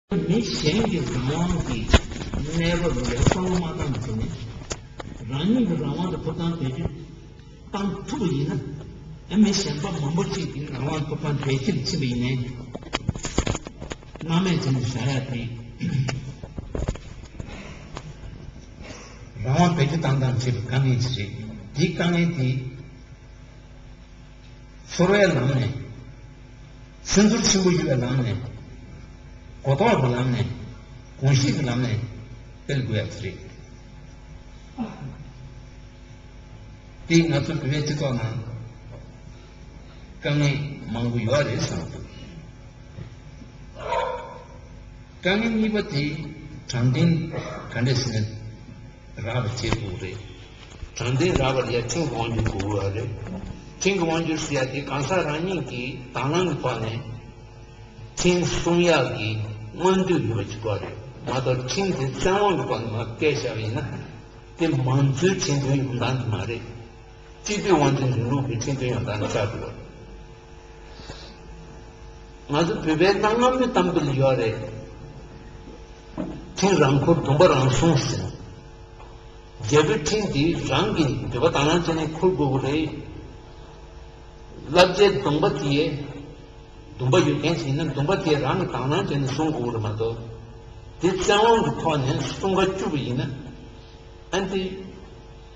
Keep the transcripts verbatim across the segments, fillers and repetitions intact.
མི་གཞན་གྱི་རང་དབང་གི་གནས་བབ་ལ་བསམ་བློ་མ་བཏང་བྱས་ནས། རང་ཉིད་ཀྱི་རང་དབང་དེ་ཐོབ་ཐང་བེད་སྤྱོད་བཏང་ཐུབ་པ་ཡིན་ན། ཨ། མི་གཞན་པ་མང་པོ་ཅིག་གི་རང་དབང་ཐོབ་ཐང་བེད་སྤྱོད་ཕྱིན་པ་ཡིན་ནའི། སྣང་མེད་བྱས་ནས་བཞག་ཡ་དེ། རང་དབང་བེད་སྤྱོད་བཏང་སྟངས་བྱེད་པའི་དཀའ་ངལ་ཅིག་རེད། དེའི་དཀའ་ངལ་དེ། ཚོར་བའི་ལམ་ནས། སེམས་ཚོར་ཆེན་པོ་ཡོད་པའི་ལམ་ནས། གོ་རྟོགས་ཀྱི་ལམ་ནས། གོམས་གཤིས་ཀྱི་ལམ་ནས་སྤེལ་དགོས་ཡ་དེ་རེད། དེ་ང་ཚོ་བོད་པའི་སྤྱི་ཚོགས་ནང་དཀའ་ངལ་མང་པོ་ཡོད་རེད་བསམ་འདུག་དཀའ་ངལ་གཉིས་པ་དེ་དྲང་བདེན་ག་འདྲས་ཟེར་ན་རག་པ་བྱེད་དགོས་རེད། དྲང་བདེན་རག་པར་ཡ་ཁྲིམས་ཀྱི་དབང་སྒྱུར་དགོས་ཀྱི་ཡོད་རེད། ཁྲིམས་ཀྱི་དབང་སྒྱུར་ཟེར་ཡ་དེ་གང་ཟག་རང་ཉིད་ཀྱིས་དང་བླངས་ཀྱི་ཐོག་ནས་ཁྲིམས་སྲུང་ཡག་གི་མངོན་འདོད་ཡོད་པ་ཅིག་དགོས་རེད་མ་གཏོགས། ཁྲིམས་དེ་བཙན་དབང་གི་ཐོག་ནས་མར་བཀལ་བཞག་པ་ཡིན་ན། དེ་མང་གཙོའི་ཁྲིམས་དོན་ཡོང་སྟངས་དེ་མ་རེད། སྤྱི་འཐུས་དབང་འཛིན་རིང་ལུགས་ཀྱི་ཁྲིམས་དོན་ཡོང་སྟངས་ཆགས་འགྲོ། ང་ཚོ་བོད་པའི་གནའ་སྔ་མོའི་གཏམ་དཔེ་ལ་ཡོད་རེད། ཁྲིམས་རང་འཁུར་སྡོམ་པ་རང་སྲུང་ཟེར། རྒྱལ་པོའི་ཁྲིམས་འདི་རང་གིས་འདོད་པ་དང་བླངས་བྱས་ནས་འཁུར་དགོས་ཀྱི་རེད། བསླབ་བྱའི་སྡོམ་པ་དེ། སྡོམ་པ་ཡོད་མཁན་ཞིག་ཡིན་ན་སྡོམ་པ་དེ་རང་གིས་དང་བླངས་བྱས་ནས་སྲུང་དགོས་ཀྱི་རེད་མ་གཏོགས། དེ་བཙན་དབང་གི་ཐོག་ནས་སྲུང་ག་བཅུག་པ་ཡིན་ན། ཨ་ནི་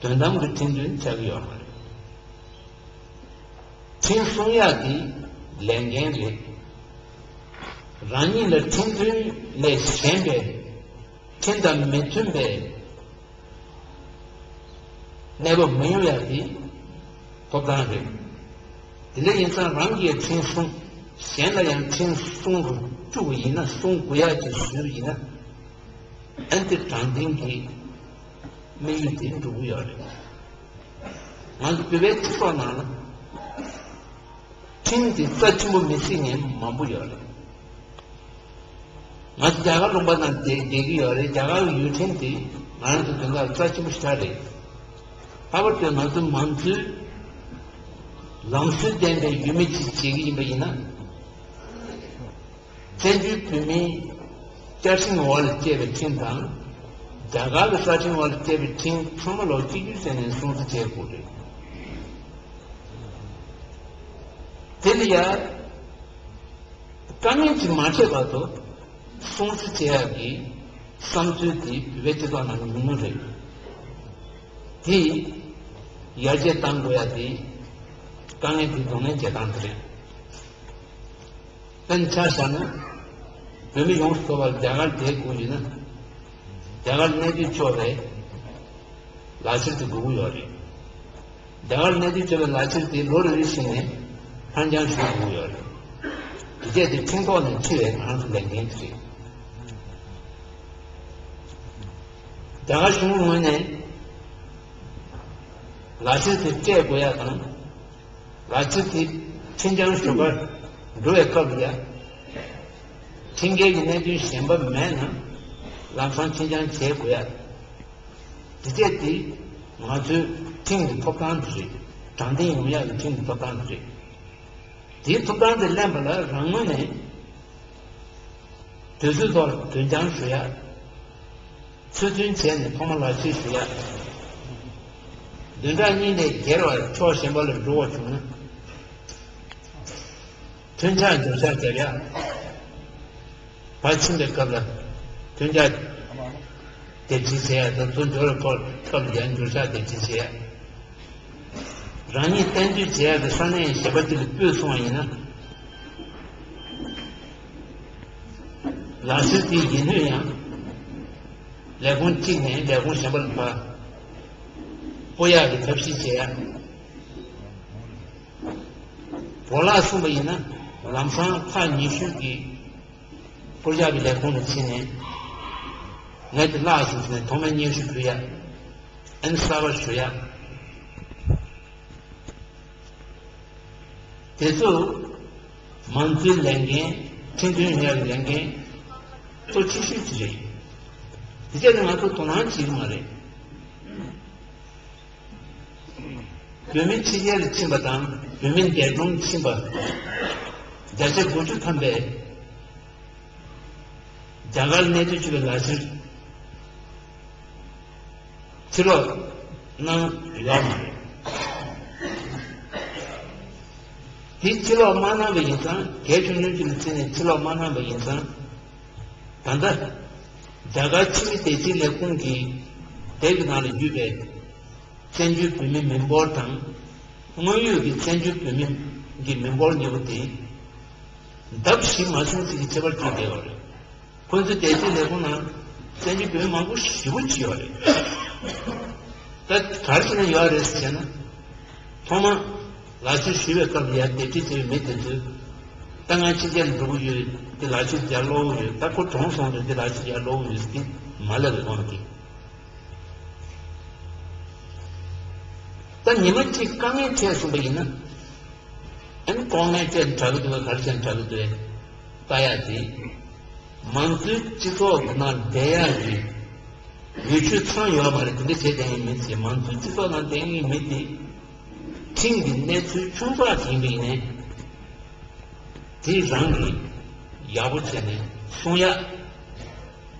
དོན་དམ་གྱི་ཁྲིམས་དོན་ཆགས་ཀྱི་ཡོད་མ་རེད། ཁྲིམས་སྲུང་ཡག་དེ་ལས་འགན་རེད། རང་ཉིད་ལ་ཁྲིམས་དོན་ལས་གཞན་པའི་ཁྲིམས་དང་མི་མཐུན་པའི་གནས་བབ་མི་ཡོང་ཡག་དེ་ཐོབ་ཐང་རེད། དེ་འདྲ་ཡིན་ཙང་རང་གིས་ཁྲིམས་སྲུང་། གཞན་ལ་ཡང་ཁྲིམས་སྲུང་དུ་བཅུག་པ་ཡིན་ན་སྲུང་དགོས་ཡག་ཅིག་བཟོས་པ་ཡིན་ན། ཨ་ནི་དེ་དྲང་བདེན་གྱི་དམིགས་ཡུལ་དེ་འགྲུབ་ཀྱི་ཡོད་རེད། ང་ཚོ་བོད་པའི་སྤྱི་ཚོགས་ནང་ལ་ཁྲིམས་དེ་རྩ་ཆེན་པོ་མི་བརྩི་མཁན་མང་པོ་ཡོད་རེད། ང་ཚོ་རྒྱ་གར་ལུང་པ་ནང་བསྡད་བསྡད་ཀྱི་ཡོད་རེད། རྒྱ་གར་གྱི་ཡུལ་ཁྲིམས་དེ་ང་རང་ཚོ་དོན་དག་རྩ་ཆེན་པོ་ཞེ་དྲག་རེད། ལྷག་པར་དུ་ང་ཚོ་མང་གཙོའི་ལམ་སྲོལ་ལྡན་པའི་ཡུལ་མི་ཅིག་བྱེད་ཀྱི་ཡིན་པ་ཡིན་ན། བཙན་བྱོལ་བོད་མིའི་བཅའ་ཁྲིམས་འོག་ལ་སྐྱེས་པའི་ཁྲིམས་དང་། རྒྱ་གར་གྱི་ས་ཁྲིམས་འོག་ལ་སྐྱེས་པའི་ཁྲིམས་ཚང་མ་ལོ་གཅིག་གྱུར་བྱས་ནས་སྲུང་བརྩི་བྱེད་དགོས་རེད། དེ་ལ་ཡ་དཀའ་ངལ་གྱིས་མ་ཆད་པར་དུ་སྲུང་བརྩི་བྱེད་ཡག་གི་བསམ་ཚུལ་དེ་བོད་པའི་སྤྱི་ཚོགས་ནང་ལ་ཉུང་ཉུང་རེད། དེ་ཡར་རྒྱས་གཏང་དགོས་ཡག་དེ་དཀའ་ངལ་དེ་གདོང་ལེན་བྱེད་སྟངས་དེ་རེད། དཔེར་ན་ཆ་བཞག་ན། བོད་མི་ཡོངས་སུ་རྫོགས་པ་རྒྱ་གར་བསྡད་དགོས་ཡོད་ན། རྒྱ་གར་གནས་སྡོད་ཆོག་པའི་ལག་འཁྱེར་དེ་དགོས་ཀྱི་ཡོད་རེད། རྒྱ་གར་གནས་སྡོད་ཆོག་པའི་ལག་འཁྱེར་དེ་ལོ་རེ་རེ་བཞིན་ནས་ཕར་འགྱངས་ཞུ་དགོས་ཀྱི་ཡོད་རེད། དེ་རྗེས་དེ་ཁྲིམས་ཐོག་ནས་འཁྱེར་བའི་ང་རང་ཚོ་ལས་འགན་དེ་རེད། རྒྱ་གར་གཞུང་གི་ངོས་ནས་ལག་འཁྱེར་དེ་སྤྲད་དགོས་ཡག་དང་། ལག་འཁྱེར་དེ་འཁྱེར་འགྱངས་ཞུ་གར་འགྲོ་བའི་སྐབས་ལ་ཡ། ཁྲིམས་འགལ་གྱི་གནད་དོན་གཞན་པ་མེད་ན་ལམ་སང་འཁྱེར་འགྱངས་བྱེད་དགོས་ཡ། དེ་བྱས་ཏེ་ང་ཚོའི་ཁྲིམས་ཀྱི་ཐོབ་ཐང་དེ་རེད། དྲང་བདེན་ཡོང་ཡག་གི་ཁྲིམས་ཀྱི་ཐོབ་ཐང་དེ་རེད། དེའི་ཐོབ་ཐང་དེ་ལེན་པ་ལ་རང་ངོས་ནས་དུས་ཚོད་ཐོག་ལ་དོན་རྐྱང་ཞུ་ཡ། ཚུལ་མཐུན་བྱས་ནས་ཐོག་མ་ལག་འཁྱེར་ཞུ་ཡ། བདུན་ཕྲག་གཉིས་ནས་བརྒལ་བར་ཕྱོགས་གཞན་པ་ལ་འགྲོ་བ་བྱུང་ན། ཐོན་ཆག་འགྱུར་ཆག་བརྒྱབ་ཡ། ཕར་ཕྱིན་པའི་སྐབས་ལ་ཐོན་ཆག་སྡེབ་སྦྱོར་བྱེད་ཡ་དང་། ཚུར་འབྱོར་བའི་སྐབས་ལ་ཡང་འགྱུར་ཆག་སྡེབ་སྦྱོར་བྱེད་ཡ། རང་ཉིད་གཏན་སྡོད་བྱེད་ཡག་གི་ས་གནས་གཞན་པ་ཅིག་ལ་སྤོས་སོང་བ་ཡིན་ན། ལག་འཁྱེར་དེ་ཡིན་ནོ་ཡང་ལས་ཁུངས་གཅིག་ནས་ལས་ཁུངས་གཞན་པ་ལ་ཕར་སྤོ་ཡག་གི་ཐབས་ཤེས་བྱེད་ཡ། བོར་བརླག་སོང་བ་ཡིན་ན་ལམ་སང་ཁག་ཉེ་ཤོས་ཀྱི་སྐོར་གཤགས་པའི་ལས་ཁུངས་ལ་ཕྱིན་ནས། ངས་དེ་བརླག་སོང་ཟེར་ནས་ཐོག་མའི་སྙན་ཞུ་ཕུལ་ཡ། ཨ་ནི་གསར་པ་ཞུ་ཡ། དེ་ཚོ་མང་གཙོའི་ལས་འགན། ཁྲིམས་མཐུན་ཡོང་ཡག་གི་ལས་འགན་གཙོ་ཆེ་ཤོས་ཅིག་རེད། དེ་བྱས་ནས་ང་ཚོ་དོ་སྣང་བྱེད་ཀྱི་མ་རེད། བོད་མི་ཕྱི་རྒྱལ་ལ་ཕྱིན་པ་དང་བོད་མི་འདས་གྲོངས་ཕྱིན་པ་བརྒྱ་ཆ་དགུ་བཅུ་ཐམ་པས། རྒྱ་གར་གནས་སྡོད་བྱེད་པའི་ལག་ཁྱེར་ཕྱིར་སློག་གནང་ཡོད་མ་རེད། དེ་ཕྱིར་སློག་མ་གནང་བ་ཡིན་ཙང་། གལ་ཆུང་ཆུང་ཅིག་ལ་བརྩིས་ནས་ཕྱིར་སློག་མ་གནང་བ་ཡིན་ཙང་། ད་ལྟ་རྒྱ་གར་ཕྱི་མི་དེ་ཅིག་ལས་ཁུངས་ཀྱི་དེབ་ཀྱི་ནང་ལ་བརྒྱུད་པའི་བཙན་བྱོལ་བོད་མི་མི་འབོར་དང་། དངོས་ཡོད་ཀྱི་བཙན་བྱོལ་བོད་མི་གི་མི་འབོར་གཉིས་པོ་དེ་ལྡབ་བཞི་མ་ཟིན་ཙམ་གྱི་ཁྱད་པར་ཅིག་འདུག་པ་རེད། ཁོ་ཚོའི་དེབ་སྒྲིག་ལས་ཁུངས་ནང་བཙན་བྱོལ་བོད་མི་མང་པོ་ཞེ་པོ་ཅིག་ཡོད་རེད། ད་ག་རེ་བྱས་ནས་ཡོད་རེད་ཟེར་ན། ཐོག་མ་ལག་ཁྱེར་ཞུ་བའི་སྐབས་ལ་ཡར་དེབ་སྒྲིག་བྱས་པའི་མི་དེ་ཚོས། ད་ང་ཕྱི་རྒྱལ་ལ་འགྲོ་གི་ཡོད། དེ་ལག་ཁྱེར་རྒྱག་སློབ་ཡོད། ད་ཁོ་གྲོངས་སོང་རེད། དེ་ལག་ཁྱེར་རྒྱག་སློབ་ཡོད་ཟེར་ཏེ་མ་ལབ་པའི་དབང་གིས། ད་ཉི་མ་གཅིག་དཀའ་ངལ་འཕྲད་སོང་པ་ཡིན་ན། ཨ་ནི་ལྐོག་རྔན་སྤྲད་ནས་དྲག་གི་འདུག་ག་ག་རེ་བྱས་ནས་དྲག་གི་འདུག་ལྟ་ཡག་དེ། མང་གཙོའི་སྤྱི་ཚོགས་ཀྱི་ནང་བསྡད་ཡག་གི་འོས་ཆོས་ཚང་ཡོད་མ་རེད། དེ་འདྲ་བྱས་བསྡད་མཁན་མི་ཚོས། མང་གཙོའི་སྤྱི་ཚོགས་ནང་བསྡད་མཁན་མི་དེ་ཁྲིམས་ཀྱི་གནས་ཚུལ་ཆུང་ཙག་ཅིག་ཡིན་པ་ཡིན་ནའི། དེ་རང་གིས་ཡག་པོ་བྱས་ནས་གསུང་ཡག་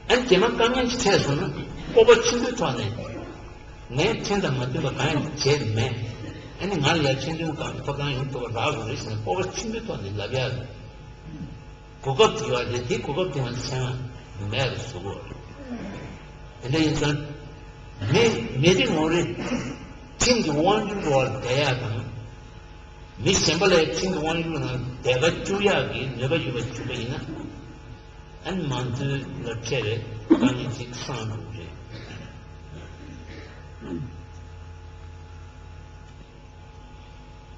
ཨ་ནི་རྗེས་མ་དཀའ་ངལ་ཅིག་འཕྲད་སོང་ན་སྤོབས་པ་ཆེན་པོའི་ཐོག་ནས། ངས་ཁྲིམས་དང་མ་མཐུན་པ་གང་ཡང་བྱས་མེད། ཨ་ནི་ང་ལ་ཡར་ཆོས་འདོན་སྒང་ཐོབ་ཐང་ཡོང་ཐུབ་པ་རག་དགོས་རེད་ཟེར་ནས་སྤོབས་པ་ཆེན་པོའི་ཐོག་ནས་ལབ་ཡག་གོ་སྐབས་དེ་ཡོད་རེད། དེ་གོ་སྐབས་དེ་ང་ཚོ་ཚང་མ་མེད་པ་བཟོ་དགོས་རེད། དེ་འདྲ་ཡིན་ཙང་། མི་མི་རེ་ངོ་རེ་ཁྲིམས་ཀྱི་དབང་སྒྱུར་འོག་ལ་བསྡད་ཡག་དང་། མི་གཞན་པ་ལ་ཁྲིམས་ཀྱི་དབང་སྒྱུར་ནང་བསྡད་པ་བཅུག་ཡག་གི་ནུས་པ་ཡོད་པ་བྱུང་པ་ཡིན་ན། ཨ་ནི་མང་གཙོ་ལ་འཕྲད་པའི་དཀའ་ངལ་ཅིག་སངས་འགྲོ་གི་རེད།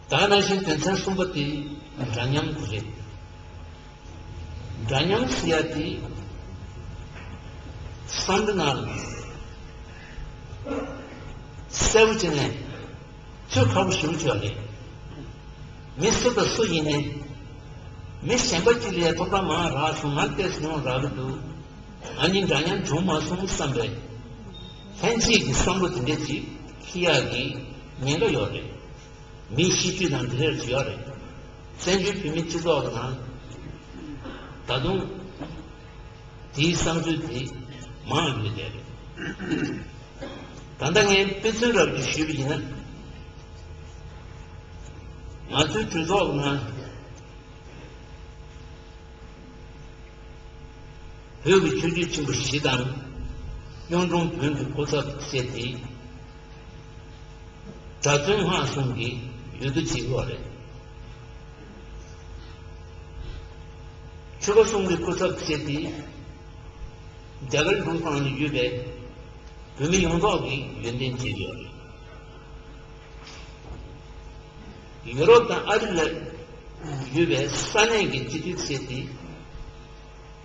ད་ནང་བཞིན་དོན་ཚན་གསུམ་པ་དེ་འདྲ་མཉམ་དེ་རེད། འདྲ་མཉམ་ཟེར་ཡག་དེ་བསམ་བློ་ནང་གསལ་པོ་བྱས་ནས་ཚོད་ཁག་པོ་ཞེ་པོ་ཅིག་ཡོད་རེད། མི་སུ་དང་སུ་ཡིན་ནའི། མི་གཞན་པ་གཅིག་ལ་ཡང་ཐོབ་ཐང་མང་རག་སོང་། ང་ཏོག་ཙམ་ཉུང་རག་གི་འདུག་ང་གཉིས་འདྲ་མཉམ་བྱུང་མ་སོང་བསམ་པའི་ལྷན་སྐྱེས་ཀྱི་བསམ་བློ་དེ་འདྲ་ཅིག་འཁྱེར་ཡག་གི་ཉེན་ཁ་ཡོད་རེད། མིའི་གཤིས་སྤྱོད་དང་དེ་འདྲ་ཅིག་ཡོད་རེད། བཙན་བྱོལ་བོད་མིའི་སྤྱི་ཚོགས་ནང་ད་དུང་དེའི་བསམ་ཚུལ་དེ་མང་ཡོད་བསྡད་རེད། ད་ལྟ་ངས་དཔེ་མཚོན་རབ་ཅིག་ཞུས་པ་ཡིན་ན། ང་ཚོའི་གྲོས་ཚོགས་ནང་བོད་ཀྱི་ཆོས་བརྒྱུད་ཆེན་པོ་བཞི་དང་། གཡུང་དྲུང་བོན་གྱི་སྐུ་ཚབ་བཅས་ཏེ། གྲྭ་བཙུན་སྔགས་གསུམ་གྱི་འོས་བསྡུ་བྱེད་དགོས་པ་རེད། ཆོལ་ཁ་གསུམ་གྱི་སྐུ་ཚབ་བཅས་ཏེ། རྒྱ་གར་ལུང་ཁག་ནང་ཡོད་པའི་བོད་མི་ཡོངས་རྫོགས་ཀྱིས་ཡོན་ཏན་བྱེད་ཀྱི་ཡོད་རེད། ཡུ་རོབ་དང་ཨ་རི་ལ་ཡོད་པའི་ས་གནས་ཀྱི་སྤྱི་འཐུས་བྱས་ཏེ།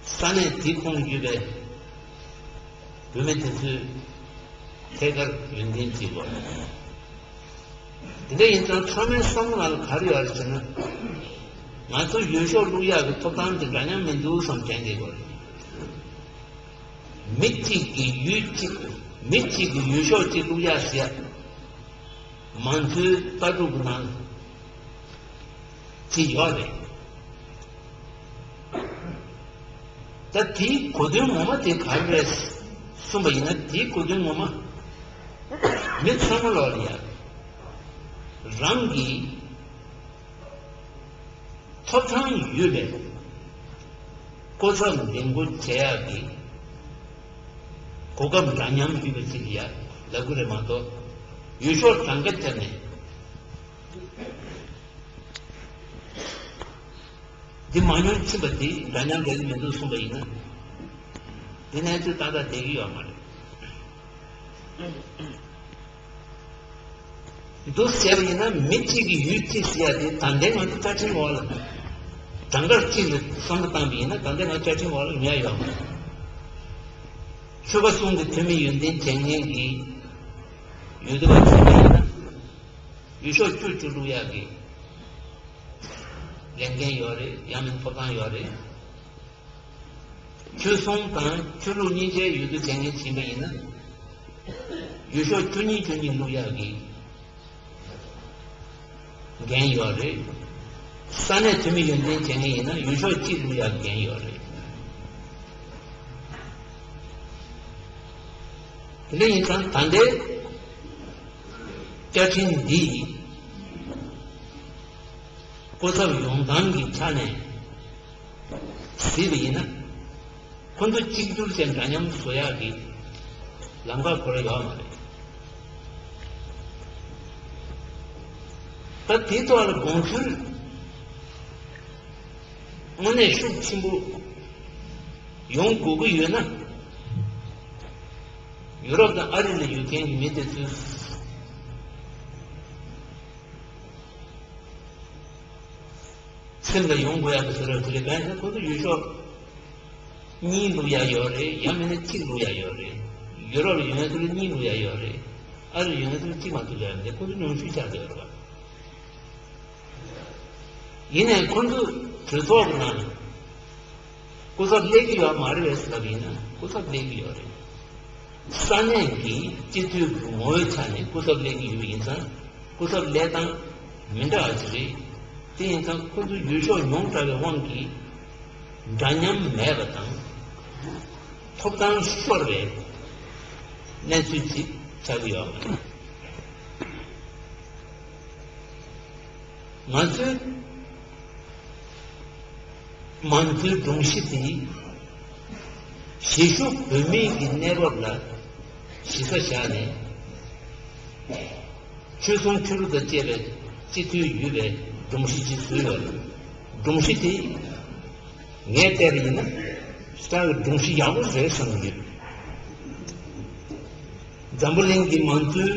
ས་གནས་དེའི་ཁོངས་ཡོད་པའི་བོད་མི་དེ་ཚོས་ཐད་ཀར་ཡོན་ཏན་སྐྱེས་དགོས། དེ་འདྲ་ཡིན་ཙང་ཚང་མའི་བསམ་བློ་ནང་ལ་ག་རེ་ཡོད་རེད་ཟེར་ན། ང་ཚོ་འོས་ཤོག་བླུག་ཡག་གི་ཐོབ་ཐང་དེ་འདྲ་མཉམ་མི་འདུག་བསམ་དྲན་བསྡད་དགོས་རེད། མི་གཅིག་གི་ཡུལ་གཅིག་མི་གཅིག་གི་འོས་ཤོག་གཅིག་བླུག་ཡག་ཟེར་ཡག་མང་གཙོའི་ལྟ་གྲུབ་ཀྱི་ནང་དེ་ཡོད་རེད། ད་དེའི་གོ་དོན་ངོ་མ་དེ་ག་རེ་རེད་གསུངས་པ་ཡིན་ན། དེའི་གོ་དོན་ངོ་མ་མི་ཚང་མ་ལོག་ལ་ཡ་རང་གི་ཐོབ་ཐང་ཡོད་པའི་སྐུ་ཚབ་འདེམས་བསྐོ་བྱེད་ཡག་གི་གོ་སྐབས་འདྲ་མཉམ་ཡོད་པ་ཅིག་ཡ་ལབ་དགོས་རེད་མ་གཏོགས། འོས་ཤོག་གྲངས་ཀ་བརྒྱབ་ནས། འདི་མང་ཉུང་ཕྱིན་པ་དེ་འདྲ་མཉམ་རེད་མི་འདུག་གསུངས་པ་ཡིན་ན། འདི་གནས་ཚུལ་ཏག་ཏག་བསྡད་ཀྱི་ཡོད་མ་རེད། འདུག་ཟེར་བ་ཡིན་ན། མི་གཅིག་གི་ཡུལ་གཅིག་ཟེར་ཡ་དེ་ད་ལྟའི་ང་ཚོ་བཅའ་ཁྲིམས་འོག་ལ། གྲངས་ཀ་གཅིག་ལ་བསམ་བློ་བཏང་བ་ཡིན་ན། ད་ལྟའི་ང་ཚོ་བཅའ་ཁྲིམས་འོག་ལ་ཉར་ཡོད་མ་རེད། ཆོལ་ཁ་གསུམ་གྱི་འཐུས་མི་ཡོན་ཏན་ཅན་ངེད་ཀྱིས་འོས་བསྡུ་བ་བྱས་པ་ཡིན་ན། འོས་ཤོག་བཅུ་བཅུ་བླུག་ཡག་གི་ལས་འགན་ཡོད་རེད། ཡང་མིན་ཐོབ་ཐང་ཡོད་རེད། ཆོལ་གསུམ་དང་ཆོས་ལུགས་གཉིས་ཆའི་འོས་བསྡུ་བྱེད་མཁན་ཡིན་པ་ཡིན་ན། འོས་ཤོག་བཅུ་གཉིས་བཅུ་གཉིས་བླུག་ཡག་གི་འགན་ཡོད་རེད། ས་གནས་འཐུས་མི་ཡོན་ཏན་བྱེད་མཁན་ཡིན་ན་འོས་ཤོག་གཅིག་བླུག་ཡག་འགན་ཡོད་རེད། དེ་འདྲ་ཡིན་ཙང་ད་ལྟའི་བཅའ་ཁྲིམས་འདི་སྐུ་ཚབ་ཡོང་སྟངས་ཀྱི་ཆ་ནས་གཟིགས་པ་ཡིན་ན། ཁོ་ཚོ་གཅིག་གྱུར་བྱས་འདྲ་མཉམ་བཟོ་ཡག་གི་ལམ་ཁ་ཁོ་རང་ཡོད་མ་རེད། ད་དེའི་ཐོག་ལ་དགོངས་ཚུལ་དངོས་གནས་ཤུགས་ཆེན་པོ་ཡོང་དགོས་ཀྱི་ཡོད་ན། ཡུ་རོབ་དང་ཨ་རི་ལ་ཡོད་མཁན་གྱི་མི་དེ་ཚོས་སེམས་ལ་ཡོང་དགོས་ཡག་གི་ཟེར་བ་དེ་རེད། གང་ཡིན་ཟེར་ན་ཁོ་ཚོ་ཡུལ་ཤོག་གཉིས་བླུག་ཡག་ཡོད་རེད། ཡང་མིན་ན་གཅིག་བླུག་ཡག་ཡོད་རེད། ཡུ་རོབ་ལ་ཡོད་མཁན་ཚོ་ལ་གཉིས་བླུག་ཡག་ཡོད་རེད། ཨ་རི་ལ་ཡོད་མཁན་ཚོ་ལ་གཅིག་མ་གཏོགས་བླུག་ཡག་མི་འདུག་ཁོ་ཚོ་ཉུང་ཤོས་ཆགས་བསྡད་ཡོད་རེད་པ། ཡིན་ནའི་ཁོ་ཚོ་གྲོས་ཚོགས་ཀྱི་ནང་སྐུ་ཚབ་སླེབས་ཀྱི་ཡོད་མ་རེད་པས་ལབ་ཡིན་ན་སྐུ་ཚབ་སླེབས་ཀྱི་ཡོད་རེད། ས་གནས་ཀྱི་སྤྱི་འཐུས་ཀྱི་ངོ་བོའི་ཆ་ནས་སྐུ་ཚབ་སླེབས་ཀྱི་ཡོད་པ་ཡིན་ཙང་སྐུ་ཚབ་སླེབས་སྟངས་མི་འདྲ་བ་ཅིག་རེད། དེ་ཡིན་ཙང་ཁོ་ཚོ་ཡུལ་ཤོག་ཉུང་དྲགས་པའི་དབང་གིས་འདྲ་མཉམ་མེད་པ་དང་ཐོབ་ཐང་ཤོར་བའི་གནས་ཚུལ་ཅིག་ཆགས་ཀྱི་ཡོད་པ་རེད། ང་ཚོའི་མང་གཙོའི་སྒྲོམ་གཞི་དེ་གཞིས་བཞུགས་བོད་མིའི་གི་གནས་བབ་ལ་གཞི་རྩ་བཞག་ནས་ཆོལ་གསུམ་ཆོས་ལུགས་དང་བཅས་པའི་སྤྱི་འཐུས་ཡོད་པའི་སྒྲོམ་གཞི་ཅིག་བཟོས་ཡོད་རེད། སྒྲོམ་གཞི་དེ་ངས་བལྟས་པ་ཡིན་ན་ས་གི་སྒྲོམ་གཞི་ཡག་པོ་རེད་བསམ་གྱི་ཡོད། འཛམ་བུ་གླིང་གི་མང་གཙོའི་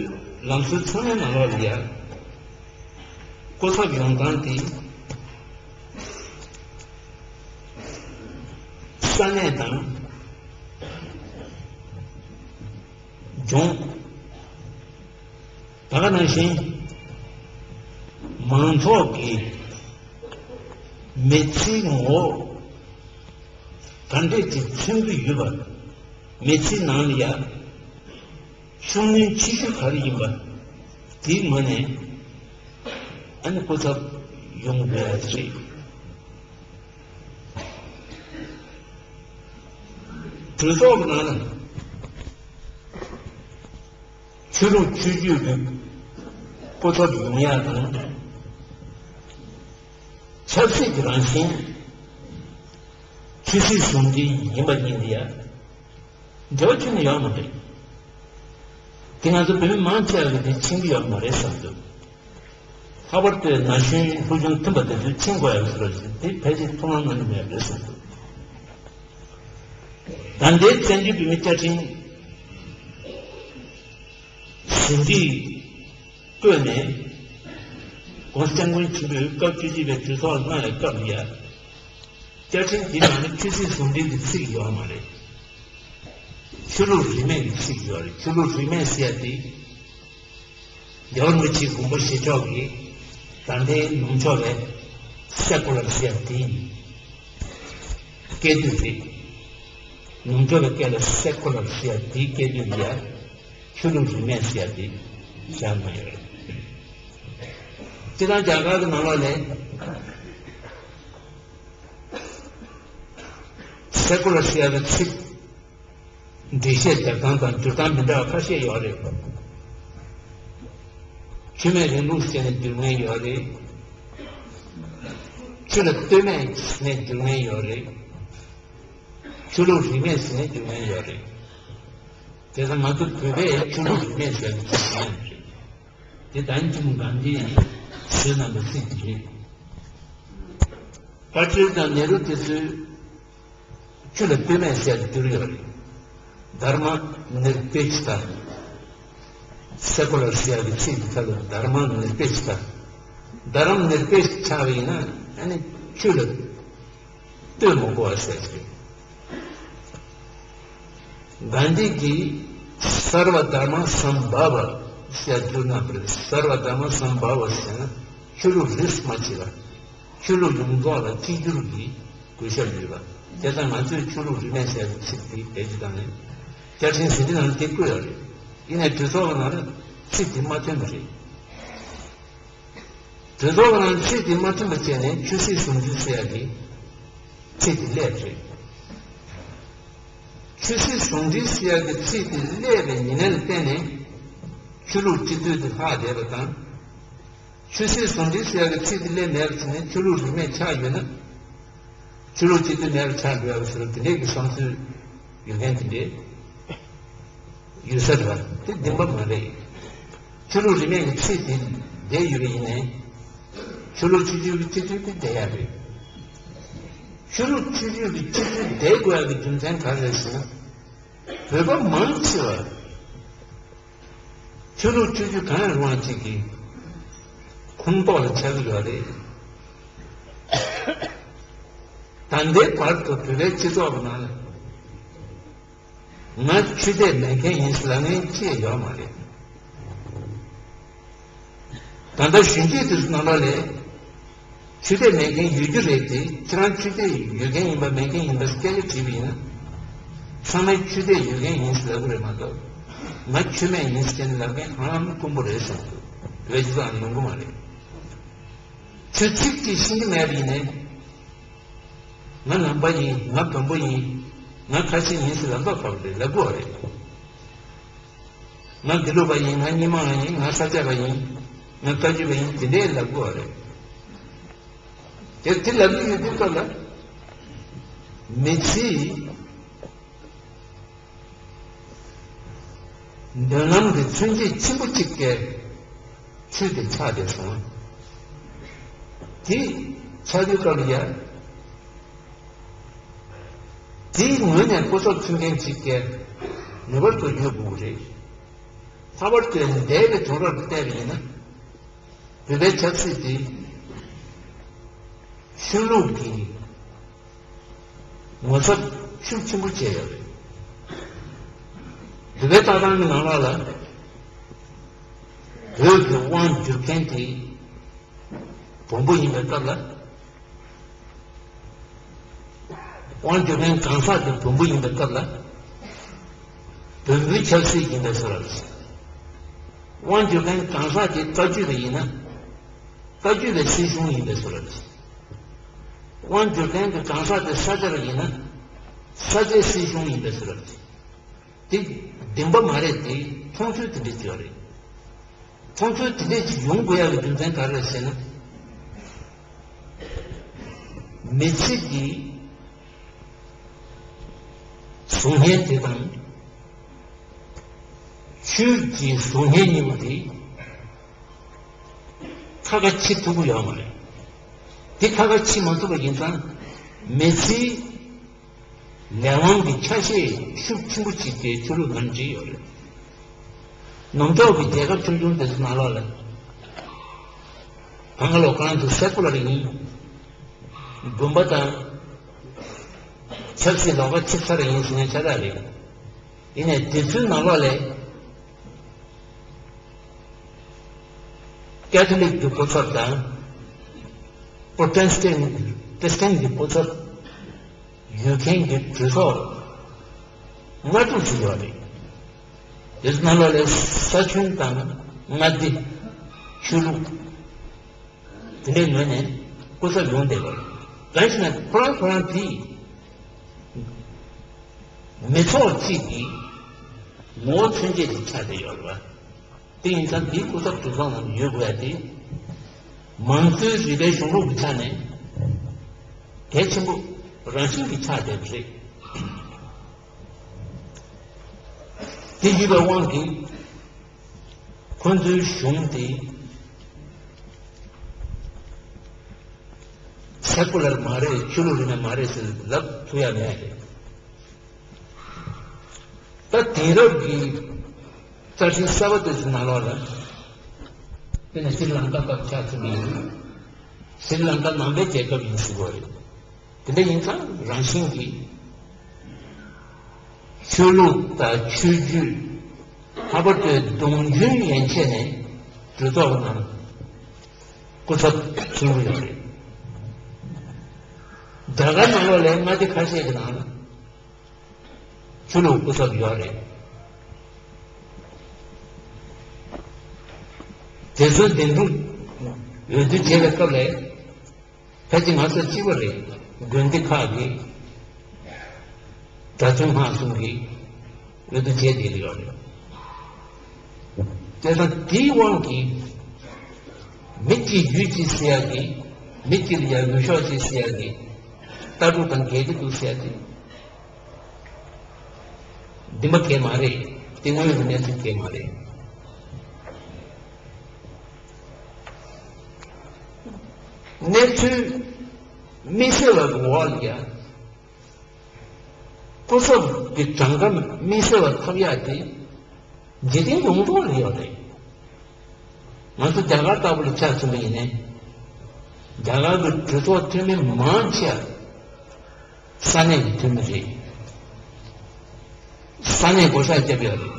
ལམ་སྲོལ་ཚང་མའི་ནང་ལོགས་ལ་ཡ། སྐུ་ཚབ་ཡོང་སྟངས་དེ་ས་གནས་དང་ལྗོངས་ད་ག་ནང་བཞིན་མང་ཚོགས་ཀྱི་མི་ཚེའི་ངོ་བོ་ག་འདྲས་ཅིག་མཚོན་གྱི་ཡོད་པ། མི་ཚེའི་ནང་ལ་ཡ། ཤུགས་སྣོན་ཆེ་ཤོས་ག་རེ་ཡིན་པ་དེའི་ངོས་ནས་ཨ་ནི་སྐུ་ཚབ་ཡོང་དགོས་པ་རེད། གྲོས་ཚོགས་ཀྱི་ནང་ལ་ཆོས་ལུགས་ཆོས་བརྒྱུད་ཀྱི་སྐུ་ཚབ་ཡོང་ཡག་དང་། ཆབ་སྲིད་ཀྱི་རང་བཞིན་ཆོས་སྲིད་ཟུང་འབྲེལ་ཡིན་པ་གཉིས་འདི་ཡ། འབྲེལ་བ་ཁྱོན་ནས་ཡོད་མ་རེད། དེ་ང་ཚོ་བོད་མི་མང་ཆེ་བ་གིས་དེ་མཁྱེན་གྱི་ཡོད་མ་རེད་བསམ་འདུག་ལྷག་པར་དུ་ན་གཞོན་ཕུལ་བྱུང་མཐུན་པ་དེ་ཚོས་མཁྱེན་དགོས་ཡག་ཟེར་བ་ཞིག་དེ་ཕལ་ཆེར་ཐུགས་སྣང་གནང་གི་མེད་པ་རེད་བསམ་འདུག་ད་ལྟའི་བཙན་བྱོལ་བོད་མིའི་བཅའ་ཁྲིམས་ཟིན་བྲིས་བཀོད་ནས་༸གོང་ས་༸སྐྱབས་མགོན་ཆེན་པོས་སྐབས་བཅུ་གཅིག་པའི་གྲོས་ཚོགས་གནང་བའི་སྐབས་ལ་ཡ། བཅའ་ཁྲིམས་འདི་ནང་ནས་ཆོས་སྲིད་ཟུང་འབྲེལ་གྱི་ཚིག་ཡོད་མ་རེད། ཆོས་ལུགས་རིས་མེད་ཀྱི་ཚིག་ཡོད་རེད། ཆོས་ལུགས་རིས་མེད་ཟེར་ཡ་དེ། རྒྱལ་བ་རིན་པོ་ཆེའི་དགོངས་པ་བཞེས་ཕྱོགས་ཀྱི་ད་ལྟའི་ནུབ་ཕྱོགས་པའི་སེ་ཀུ་ལར་ཟེར་ཡ་དེ་ཡིན། སྐད་དོད་རེད། ནུབ་ཕྱོགས་པའི་སྐད་ལ་སེ་ཀུ་ལར་ཟེར་ཡ་དེའི་སྐད་དོད་ལ་ཡ། ཆོས་ལུགས་རིས་མེད་ཟེར་ཡ་དེ་བཞག་གནང་ཡོད་རེད། སྤྱིར་བཏང་རྒྱ་གར་གྱི་ནང་ལོགས་ནས། སེ་ཀུ་ལར་ཟེར་ཡག་གི་ཚིག་འགྲེལ་བཤད་རྒྱག་སྟངས་དང་བསྒྱུར་སྟངས་མི་འདྲ་བ་ཁ་ཤས་ཡོད་རེད། ཆོས་མེད་རིང་ལུགས་ཟེར་ནས་བསྒྱུར་མཁན་ཡོད་རེད། ཆོས་ལ་ལྟོས་མེད་ཟེར་ནས་བསྒྱུར་མཁན་ཡོད་རེད། ཆོས་ལུགས་རིས་མེད་ཟེར་ནས་བསྒྱུར་མཁན་ཡོད་རེད། དེ་ཚོ་ང་ཚོ་བོད་པས་ཆོས་ལུགས་རིས་མེད་ཟེར་ནས་བསྒྱུར་མཁན་ཡོད་རེད། དེ་ད་ནི་ཅི་མོ་གྷན་དྷི་ཡིས་བཟོས་གནང་པའི་ཚིག་དེ་རེད། པ་ཊེལ་དང་ནེ་རུ་དེ་ཚོས་ཆོས་ལ་ལྟོས་མེད་ཟེར་བསྒྱུར་ཡོད་རེད། དྷརྨ་ནིར་པེ་ཁྱ་ཏ། སེ་ཀུ་ལར་ཟེར་ཡག་གི་ཚིག་དེ་ཚོ་ལ་དྷརྨ་ནིར་པེ་ཁྱ་ཏ། དྷརྨ་ནིར་པེ་ཁྱ་ཆགས་པ་ཡིན་ན་ཨ་ནི་ཆོས་ལ་ལྟོས་མི་དགོས་པ་ཟེར་གྱི་རེད། གྷན་དྷི་གིས་སརྦ་དྷརྨ་སམ་བྷ་ཝ་ཟེར་བསྒྱུར་གནང་བ་རེད། སརྦ་དྷརྨ་སམ་བྷ་ཝ་ཟེར་ན་ཆོས་ལུགས་རིས་མ་ཕྱེ་བ། ཆོས་ལུགས་ཡོངས་རྫོགས་ལ་གཅིག་གྱུར་གྱི་གུས་ཞབས་ཡོད་པ། དེ་ལྟར་ང་ཚོས་ཆོས་ལུགས་རིས་མེད་ཟེར་བའི་ཚིག་དེ་བེད་སྤྱོད་བཏང་ནས་བཅའ་ཁྲིམས་ཟིན་བྲིས་ནང་དེ་བཀོད་ཡོད་རེད། ཡིན་ནའི་གྲོས་ཚོགས་ཀྱི་ནང་ལ་ཚིག་དེ་མ་ཐོན་པ་རེད། གྲོས་ཚོགས་ཀྱི་ནང་ཚིག་དེ་མ་ཐོན་པ་བྱས་ནས་ཆོས་སྲིད་ཟུང་འབྲེལ་ཟེར་ཡག་གི་ཚིག་དེ་སླེབས་རེད། ཆོས་ ཆོས་སྲིད་ཟུང་འབྲེལ་ཟེར་ཡག་གི་ཚིག་དེ་སླེབས་པའི་ཉིན་ནས་བརྟེན་ནས་ཆོས་ལུགས་སྤྱི་འཐུས་དེ་ལྷག་བསྡད་པ་དང་། ཆོས་སྲིད་ཟུང་འབྲེལ་ཟེར་ཡག་གི་ཚིག་དེ་སླེབས་མེད་པ་བྱས་ནས་ཆོས་ལུགས་རིས་མེད་ཆགས་ཡོད་ན། ཆོས་ལུགས་སྤྱི་འཐུས་མེད་པ་ཆགས་འགྲོ་ཡག་ཟེར་བ་དེ་འདྲའི་གི་བསམ་ཚུལ་ཡོད་མཁན་དེ་འདྲས་ཡོད་ས་རེད་བ། དེ་བདེན་པ་མ་རེད། ཆོས་ལུགས་རིས་མེད་ཀྱི་ཚིག་དེ་བསྡད་ཡོད་པ་ཡིན་ནའི། ཆོས་ལུགས་ཆོས་བརྒྱུད་ཀྱི་སྤྱི་འཐུས་དེ་བསྡད་ཡག་རེད། ཆོས་ལུགས་ཆོས་བརྒྱུད་ཀྱི་སྤྱི་འཐུས་བསྡད་དགོས་ཡག་གི་རྒྱུ་མཚན་ག་རེ་རེད་ཟེར་ན། བོད་པ་མང་ཆེ་བ་ཆོས་ལུགས་ཆོས་བརྒྱུད་གང་ཡང་རུང་བ་ཅིག་གི་ཁོངས་གཏོགས་ལ་ཆགས་ཀྱི་ཡོད་རེད། ད་ལྟའི་བར་དུ་བོད་པའི་སྤྱི་ཚོགས་ཀྱི་ནང་ལ། ང་ཆོས་དད་མེད་མཁན་ཡིན་ཟེར་ལབ་མཁན་ཅི་ཡང་ཡོད་མ་རེད། ད་ལྟ་གཞོན་སྐྱེས་དེ་ཚོ་ནང་ལོགས་ལ་ཆོས་དད་མེད་མཁན་ཡོད་རྒྱུ་རེད་དེ། ཁྱེད་རང་ཆོས་དད་ཡོད་མཁན་ཡིན་པ་མེད་མཁན་ཡིན་པ་སྐད་ཆ་དྲིས་པ་ཡིན་ན། ཚང་མས་ཆོས་དད་ཡོད་མཁན་ཡིན་ཟེར་ལབ་གི་རེད་མ་གཏོགས། ང་ཆོས་མེད་ཡིན་ཟེར་ནས་ལབ་མཁན་ཧ་ལམ་དཀོན་པོ་རེད་བསམ་གི་འདུག་བོད་སྤྱི་ཚོགས་ནང་ཡོང་གི་མ་རེད། ཆོས་ཚིག་གཅིག་ཤེས་ཀྱི་མེད་པ་ཡིན་ནའི། ང་ནང་པ་ཡིན། ང་བོན་པོ་ཡིན། ང་ཁ་ཆེ་ཡིན་ཟེར་ལབ་ཐག་ཆོད་པ་རེད། ལབ་དགོས་པ་རེད། ང་དགེ་ལུགས་པ་ཡིན། ང་རྙིང་མ་ཡིན། ང་ས་སྐྱ་པ་ཡིན། ང་བཀའ་བརྒྱུད་པ་ཡིན། དེ་འདྲས་ལབ་དགོས་པ་རེད། དེ་དེ་ལབ་ཀྱི་ཡོད་དུས་སྐབས་ལ། མི་ཚེའི་མདུན་ལམ་གྱི་མཚོན་བྱེད་ཆེན་པོ་གཅིག་གི་ཆོས་དེ་ཆགས་བསྡད་སོང་། དེ་ཆགས་དུས་སྐབས་ལ་ཡ། དེའི་ངོས་ནས་སྐུ་ཚབ་མཚོན་མཁན་གཅིག་གིས་ངེས་པར་དུ་ཡོད་དགོས་ཀྱི་རེད། ལྷག་པར་དུ་འདས་པའི་དུས་རབས་ལ་བལྟས་པ་ཡིན་ན། བོད་པའི་ཆབ་སྲིད་དེ་ཆོས་ལུགས་ཀྱི་ངོ་ཚབ་ཤུགས་ཆེན་པོ་བྱས་ཡོད་རེད། བོད་པའི་ལྟ་སྟངས་ཀྱི་ནང་ལོགས་ལ་བོད་ཀྱི་དབང་བསྒྱུར་མཁན་དེ་བོན་པོ་ཡིན་པའི་སྐབས་ལ། དབང་བསྒྱུར་མཁན་གང་ཟག་དེ་བོན་པོ་ཡིན་པའི་སྐབས་ལ། བོན་པོའི་ཆབ་སྲིད་ཡིན་པའི་བཟོ་འདྲ་རེད། དབང་བསྒྱུར་མཁན་གང་ཟག་དེ་བཀའ་བརྒྱུད་པ་ཡིན་ན། བཀའ་བརྒྱུད་པའི་སྲིད་གཞུང་ཡིན་པའི་བཟོ་འདྲ་རེད། དབང་བསྒྱུར་མཁན་གྱི་གང་ཟག་དེ་ས་སྐྱ་པ་ཡིན་ན། ས་སྐྱའི་སྲིད་གཞུང་ཡིན་པའི་བཟོ་འདྲ་རེད། དེ་བདེན་པ་མ་རེད་དེ། མཐོང་ཚུལ་དེ་འདྲ་ཅིག་ཡོད་རེད། མཐོང་ཚུལ་དེ་འདྲ་ཅིག་ཡོང་དགོས་ཡག་གི་རྒྱུ་མཚན་ག་རེ་རེད་ཟེར་ན། མི་ཚེ་འདི་གཟུགས་བརྙན་དེ་དང་། ཆོས་ཀྱི་གཟུགས་བརྙན་གཉིས་པོ་དེ་ཁ་ཁ་ཕྱེ་ཐུབ་ཀྱི་ཡོད་མ་རེད། དེ་ཁ་ཁ་ཕྱེ་མ་ཐུབ་པ་ཡིན་ཙང་། མི་ཚེའི་ལས་དབང་གི་ཆ་ཤས་ཤུགས་ཆེན་པོ་ཅིག་དེ་ཆོས་ལུགས་ནང་འདྲེས་ཡོད་རེད། ནུབ་ཕྱོགས་ཀྱི་རྒྱལ་ཁབ་ཆུང་ཆུང་དེ་ཚོ་ནང་ལོགས་ལ། གང་ག་ལོག་གང་དུ་སེ་ཀུ་ལར་ཡིན། དགོན་པ་དང་ཆབ་སྲིད་ལོགས་ཀ་ཆིབས་ས་རེ་ཡིན་ཟེར་ནས་ཆ་ཚང་རེད། ཡིན་ནའི་དེ་ཚོའི་ནང་ལོགས་ལ། ཀེ་ཐོ་ལིག་གི་སྐུ་ཚབ་དང་། པོ་ཊེ་སི་ཊན་ཊི་སི་ཊན་གྱི་སྐུ་ཚབ་ཡོད་མཁན་གྱི་གྲོས་ཚོགས་ལྔ་དྲུག་ཅིག་ཡོད་རེད། དེ་ཚོ་ནང་ལོགས་ལ་ས་ཁྱོན་དང་མངའ་སྡེ། ཆོས་ལུགས། དེ་འདྲའི་ངོས་ནས་སྐུ་ཚབ་ཡོང་བསྡད་པ་རེད། གང་ཞེ་ན་ཁོ་རང་ཁོ་རང་དེ་མི་ཚོགས་གཅིག་གི་ངོ་བོ་མཚོན་བྱེད་ཅིག་ཆགས་བསྡད་ཡོད་རེད་བ། དེ་ཡིན་ཙང་དེའི་སྐུ་ཚབ་གྲོས་ཚོགས་ནང་ཡོད་དགོས་ཡ་དེ། མང་གཙོའི་རིག་པའི་གཞུང་ལུགས་ཀྱི་ཆ་ནས་གལ་ཆེན་པོ་རང་བཞིན་གྱིས་ཆགས་བསྡད་པ་རེད། དེ་ཡིན་པའི་དབང་གིས་ཁོ་ཚོའི་གཞུང་དེ་སེ་ཀུ་ལར་མ་རེད། ཆོས་ལུགས་རིས་མེད་མ་རེད་ཟེར་ལབ་ཐུབ་ཡ་མེད་རེད། ད་དེང་རབས་ཀྱི་རྩ་ཁྲིམས་གསར་པ་དེ་ཚོའི་ནང་ལོགས་ལ། དེ་ནས་སྲི་ལང་ཀ་སྐབས་ཆགས་ཐུབ་ཡིན། སྲི་ལང་ཀ་ནང་པའི་རྒྱལ་ཁབ་ཡིན་ཟེར་གྱི་ཡོད་རེད། དེ་འདྲ་ཡིན་ཙང་རང་བཞིན་གྱིས་ཆོས་ལུགས་དང་ཆོས་བརྒྱུད། ལྷག་པར་དུ་གདུང་རྒྱུན་ཡན་ཆད་ནས་གྲོས་ཚོགས་ནང་སྐུ་ཚབ་ཐོན་གྱི་ཡོད་རེད། རྒྱ་གར་ནང་ལོགས་ལ་མངའ་སྡེ་ཁ་ཤས་ཀྱི་ནང་ལ་ཆོས་ལུགས་སྐུ་ཚབ་ཡོད་རེད། དེ་ཚོའི་འདེམས་སྒྲུག་འོས་བསྡུ་བྱེད་པའི་སྐབས་ལ། ཕལ་ཆེར་ང་ཚོ་གཅིག་པ་རེད། དགོན་སྡེ་ཁག་གི་ གྲྭ་བཙུན་ལྷག་གསུམ་གྱིས་འོས་བསྡུ་བྱས་བསྡད་ཀྱི་ཡོད་རེད། དེ་དང་དེའི་དབང་གིས་མི་གཅིག་རྒྱུད་གཅིག་ཟེར་ཡག་གི། མི་གཅིག་ལ་ཡང་འོས་ཤོག་གཅིག་ཟེར་ཡག་གི་ལྟ་གྲུབ་དང་འགལ་གྱི་འདུག་ཟེར་ཡག་དེ། འདི་མ་གལ་མ་རེད། དེ་དངོས་ཡོད་གནས་ཚུལ་གལ་མ་རེད། གནས་ཚུལ་དམིགས་བསལ་བ་གི་འོག་ལ་ཡང་སྐུ་ཚབ་ཀྱི་གྲངས་ཀ་དམིགས་བསལ་བ་ཐོབ་ཡག་དེ་འཇིག་རྟེན་ཡོངས་རྫོགས་ལ་ཡོད་རེད། ང་ཚོ་རྒྱ་གར་ལྟ་བུ་ལ་ཆ་མཚོན་པ་ཡིན་ནའི། རྒྱ་གར་གྱི་གྲོས་ཚོགས་འཐུས་མི་མང་ཆེ་བ་ས་གནས་ཀྱི་འཐུས་མི་རེད། ས་གནས་བགོ་བཤའ་བརྒྱབ་ཡོད་རེད།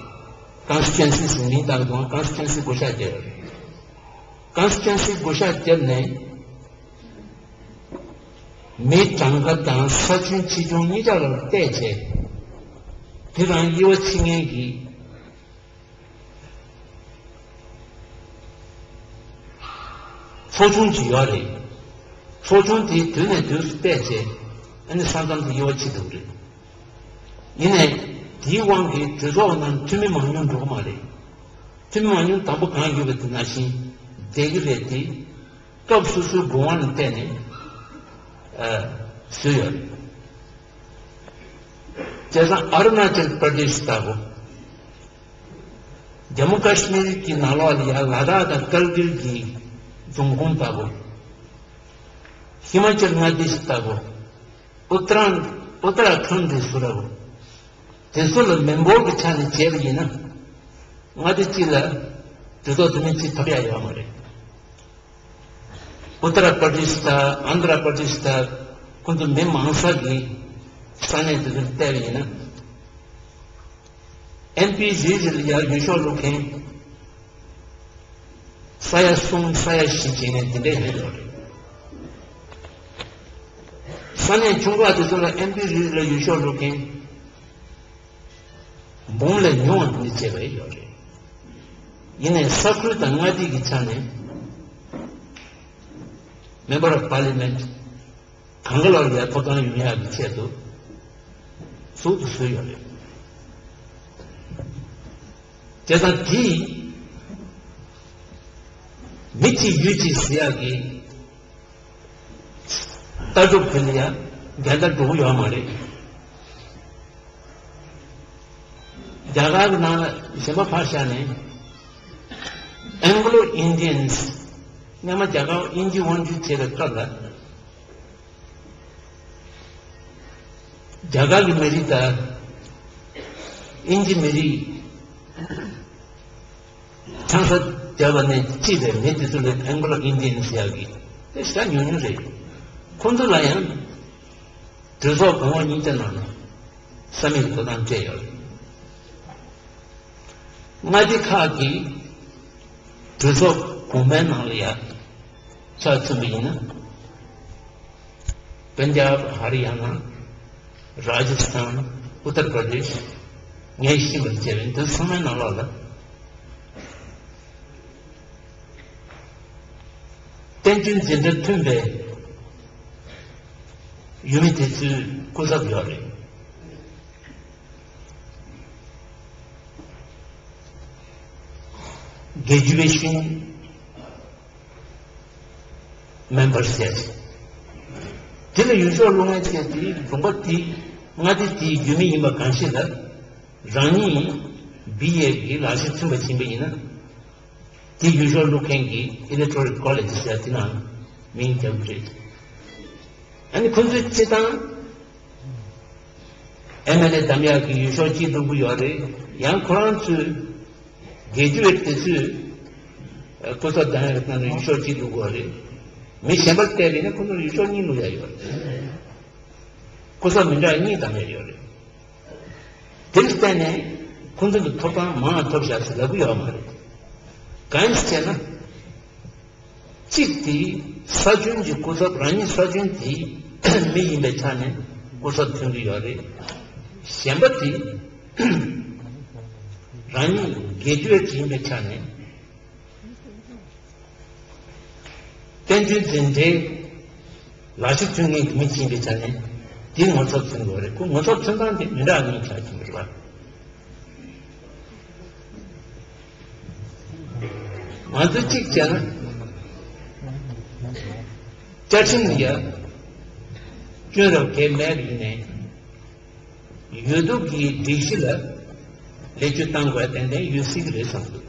ཀོན་སི་ཊི་ཊུ་ཨེན་སི་ཟེར་མིང་བཏགས་འདུག་ཀོན་སི་ཊི་ཊུ་ཨེན་སི་བགོ་བཤའ་བརྒྱབ་ཡོད་རེད། ཀོན་སི་ཊི་ཊུ་ཨེན་སི་བགོ་བཤའ་བརྒྱབ་ནས། མི་གྲངས་ཀ་དང་ས་ཁྱོན་ཆེ་ཆུང་གཉིས་ཆ་ལ་བལྟས་བྱས། དེ་རང་དབྱེ་བ་ཕྱེ་མཁན་གྱི་ཚོགས་ཆུང་ཅིག་ཡོད་རེད། ཚོགས་ཆུང་དེ་དུས་ནས་དུས་སུ་བལྟས་བྱས། ཨ་ནི་ས་མཚམས་དེ་དབྱེ་བ་ཕྱེ་ཐུབ་རེད། ཡིན་ནའི། དེའི་དབང་གིས་གྲོས་ཚོགས་ནང་འཐུས་མི་མང་ཉུང་འགྲོ་གི་མ་རེད། འཐུས་མི་མང་ཉུང་དང་པོ་གང་ཡོད་པ་དེ་ནང་བཞིན་བསྡད་ཀྱི་རེད་དེ། སྐབས་སོ་སོའི་དགོས་དབང་ལ་བལྟས་ནས་ཨ་བཟོས་ཡོད་རེད། བྱས་ཙང་ཨ་རུ་ན་ཅལ་པར་དེ་ཤི་ལྟ་བུ། ཇམ་མུ་ཀ་ཤི་མིར་གྱི་ནང་ལོགས་ལ་ཡང་ལ་དྭགས་དང་ཀར་གིལ་གྱི་རྫོང་ཁོངས་ལྟ་བུ། ཧི་མ་ཅལ་མངའ་སྡེ་ཤི་ལྟ་བུ། ཨུ་ཏྲ་ཨུ་ཏྲ་ཁན་དེ་ཚོ་ར་བོ། དེ་ཚོ་ལ་མི་འབོར་གྱི་ཆ་ནས་བྱས་པ་ཡིན་ན། མངའ་སྡེ་གཅིག་ལ་གྲོས་ཚོགས་འཐུས་མི་གཅིག་ཐོབ་ཡ་ཡོད་མ་རེད། ཨུ་ཏ་ར་པར་དེ་ཤི་དང་ཨན་དྷ་ར་པར་དེ་ཤི་དང་ཁོང་ཚོ་མི་མང་ས་གི་ས་གནས་དེ་ཚོར་བལྟས་པ་ཡིན་ན། ཨེམ་པི་རེ་རེ་ལ་ཡར་འོས་ཤོག་བླུག་མཁན་ས་ཡ་གསུམ་ས་ཡ་བཞི་བྱས་ནས་དེ་འདྲས་ཡོད་རེད། ས་གནས་ཆུང་ཁག་དེ་ཚོ་ལ་ཨེམ་པི་རེ་རེ་ལ་འོས་ཤོག་བླུག་མཁན་འབུམ་ལས་ཉུང་བ་འདི་འདྲ་བྱས་པ་ཡོད་རེད། ཡིན་ནའི་ས་ཁུལ་དང་མངའ་སྡེ་གི་ཆ་ནས་Member of Parliament གང་ག་ལ་ཡང་ཐོབ་ཐང་ཡོང་ཡག་གི་ཆེད་དུ་ཟུར་དུ་བཟོས་ཡོད་རེད། བྱས་ཙང་དེས་མི་གཅིག་ཡུལ་གཅིག་ཟེར་ཡག་གི་ལྟ་གྲུབ་དེ་ལ་ཡང་འགལ་ཟླ་འགྲོ་གི་ཡོད་མ་རེད། རྒྱ་གར་གྱི་ནང་ལ་གཞན་པ་ཕར་བཞག་ནས་Anglo Indians སྔོན་མ་རྒྱ་གར་དབྱིན་ཇི་དབང་སྒྱུར་བྱས་པའི་སྐབས་ལ། རྒྱ་གར་གྱི་མི་རིགས་དང་དབྱིན་ཇི་མི་རིགས་ཆང་ས་བརྒྱབ་པ་ནས་སྐྱེས་པའི་མི་དེ་ཚོ་ལ་Anglo Indians ཟེར་ཡག་གི་དེ་ཞེ་དྲག་ཉུང་ཉུང་རེད། ཁོང་ཚོ་ལ་ཡང་གྲོས་ཚོགས་གོང་འོག་གཉིས་ཀ་ནང་ནས་ས་མིག་ཐོབ་ཐང་སྤྲད་ཡོད་རེད། མངའ་སྡེ་ཁག་གི་གྲོས་ཚོགས་གོང་མའི་ནང་ལ་ཡང་ཆ་མཚོན་པ་ཡིན་ན། པན་ཇབ། ཧ་རི་ཡ་ན། ར་ཇི་སི་ཐན། ཨུ་ཏར་པར་དེཤ། ངས་ཤེས་པར་བྱས་པའི་འདི་ཚང་མའི་ནང་ལོགས་ལ། བསྟན་བཅོས་འཛིན་གྲྭ་མཐུན་པའི་ཡུལ་མི་དེ་ཚོའི་སྐུ་ཚབ་ཡོད་རེད། Graduation Member ཟེར། དེ་ལ་འོས་ཤོག་བླུག་མཁན་བཅས་དེ་ལུང་པ་དེ་མངའ་སྡེ་དེའི་ཡུལ་མི་ཡིན་པ་གང་ཞིག་ལ། རང་ཉིད་བི་ཨེ་གི་ལག་ཤེས་ཚུད་པ་ཕྱིན་པ་ཡིན་ན། དེ་འོས་ཤོག་བླུག་མཁན་གྱི་Electoral College ཟེར་དེ་ནང་མིང་བརྒྱབ་རེད། ཨ་ནི་ཁོ་ཚོའི་སྤྱི་བཏང་ཨེམ་ཨེལ་ཨེ་བདམས་ཡག་གི་འོས་ཤོག་གཅིག་བླུག་གི་ཡོད་རེད། ཡང་ཁོ་རང་ཚོའི་དགེ་བཅུའི་དེ་ཚོས་སྐུ་ཚབ་བདམས་ཡག་ནང་ནས་འོས་ཤོག་གཅིག་བླུག་གི་ཡོད་རེད། མི་གཞན་པར་བལྟས་པ་ཡིན་ན་ཁོ་ཚོར་འོས་ཤོག་གཉིས་བླུག་ཡག་ཡོད་རེད། སྐུ་ཚབ་མི་འདྲ་གཉིས་བདམས་ཡག་ཡོད་རེད། དེར་བརྟེན་ནས་ཁོང་ཚོ་གི་ཐོབ་ཐང་མང་ཐོབ་བཞག་ཟེར་ལབ་ཀྱི་ཡོད་མ་རེད། གང་ཡིན་ཟེར་ན། གཅིག་དེ་ས་ཁྱོན་གྱི་སྐུ་ཚབ་རང་ཉིད་ས་ཁྱོན་དེའི་མི་ཡིན་པའི་ཆ་ནས་སྐུ་ཚབ་ཐོན་གྱི་ཡོད་རེད། གཞན་པ་དེ་རང་ཉིད་དགེ་བཅུའི་ཡིན་པའི་ཆ་ནས། བསྟན་བཅོས་འཛིན་གྲྭའི་ལག་ཤེས་ཐོན་མཁན་གྱི་མི་ཅིག་ཡིན་པའི་ཆ་ནས། དེ་ངོ་ཚབ་མཚོན་དགོས་རེད། ཁོ་ངོ་ཚབ་མཚོན་སྟངས་དེ་མི་འདྲ་གཉིས་ཆགས་ཀྱི་རེད་པ། ང་ཚོ་གཅིག་བྱས་ན། བཅའ་ཁྲིམས་ལ་ཡ་སྐྱོན་རབ་གལ་མེད་པ་ཡིན་ནའི། ཡུལ་དུ་གི་སྒྲིག་གཞི་ལ་ལེགས་བཅོས་བཏང་དགོས་ཏན་ཏན་ཡོད་སྲིད་ཀྱི་རེད་བསམ་འདུག་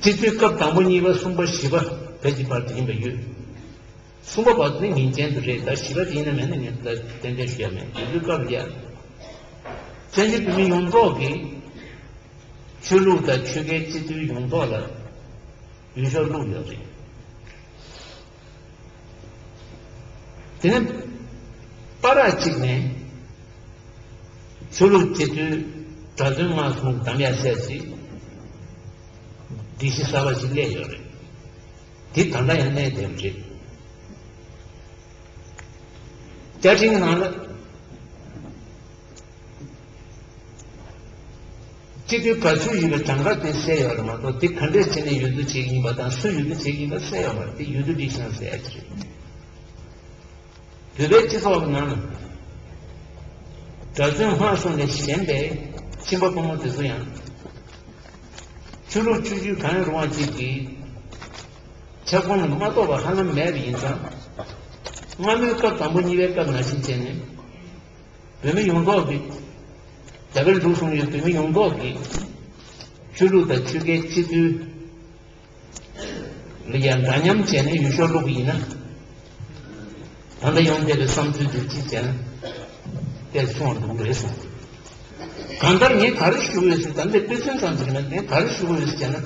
སྤྱི་འཐུས་སྐབས་དང་པོ་གཉིས་པ་གསུམ་པ་བཞི་པ་བོད་ཀྱི་བར་དུ་ཡིན་པ་ཡོད། གསུམ་པ་བར་དུ་ནི་ངེས་ཅན་དུ་རེད། ད་བཞི་པ་དེ་ཡིན་ན་མེད་ན་ངས་ད་ཏན་ཏན་ཞུ་ཡ་མེད། ཡུལ་དུས་སྐབས་ལ་ཡ། བཙན་བྱོལ་བོད་མི་ཡོངས་རྫོགས་ཀྱི་ཆོས་ལུགས་དང་ཆོལ་ཁའི་སྤྱི་འཐུས་ཡོངས་རྫོགས་ལ་ཡུལ་ཤུལ་བླུགས་ཡོད་རེད། དེ་ནས་བར་གཅིག་ནས་ཆོས་ལུགས་སྤྱི་འཐུས་གྲྭ་བཙུན་མངའ་གསུམ་གདམ་ཡ་ཟེར་ཅིག་སྒྲིག་གཞི་གསར་པ་ཞིག་སླེབས་ཡོད་རེད། དེ་ད་ལྟ་ཡང་གནས་བསྡད་པ་རེད། བཅའ་ཁྲིམས་ནང་ལ་སྤྱི་འཐུས་ག་ཚོད་ཡིན་པའི་གྲངས་ཀ་དེ་གསལ་ཡོད་རེད་མ་གཏོགས། དེ་ག་འདྲས་བྱས་ནས་ཡུལ་དུ་བྱེད་ཀྱི་ཡིན་པ་དང་སུ་ཡུལ་དུ་བྱེད་ཀྱི་ཡིན་པ་གསལ་ཡོད་མ་རེད། དེ་ཡུལ་དུ་སྒྲིག་ཤང་ཟེར་ཡ་ཅིག་རེད། བོད་པའི་སྤྱི་ཚོགས་ཀྱི་ནང་ལ་གྲྭ་བཙུན་ལྷག་སོང་ནས་གཞན་པའི་ཁྱིམ་པ་ཕོ་མོ་དེ་ཚོ་ཡང་ཆོས་ལུགས་ཆོས་བརྒྱུད་གང་ཡང་རུང་བ་ཅིག་གི་ཁྱབ་ཁོངས་ལ་མ་གཏོགས་པ་ཧ་ལམ་མེད་པ་ཡིན་ཙང་། སྔ་མོའི་སྐབས་དང་པོ་གཉིས་པའི་སྐབས་ནང་བཞིན་བྱས་ནས་བོད་མི་ཡོངས་རྫོགས་ཀྱི་རྒྱ་བལ་འབྲུག་གསུམ་ཡོད་བོད་མི་ཡོངས་རྫོགས་ཀྱི་ཆོས་ལུགས་དང་ཆོལ་ཁའི་སྤྱི་འཐུས་ལ་ཡང་འདྲ་མཉམ་བྱས་ནས་ཡུལ་ཤུལ་བླུགས་པ་ཡིན་ན། ད་ལྟ་ཡོང་བསྡད་པའི་བསམ་ཚུལ་དེ་གཅིག་བྱས་ན་དེ་སོང་འགྲོ་གི་རེད་བསམ། གང་ལྟར་ངས་ག་རེ་ཞུ་གི་ཡོད་ཟེར། ད་ལྟའི་དཔེ་མཚོན་ཙམ་ཞིག་མེད། ངས་ག་རེ་ཞུ་གི་ཡོད་ཟེར་བྱས་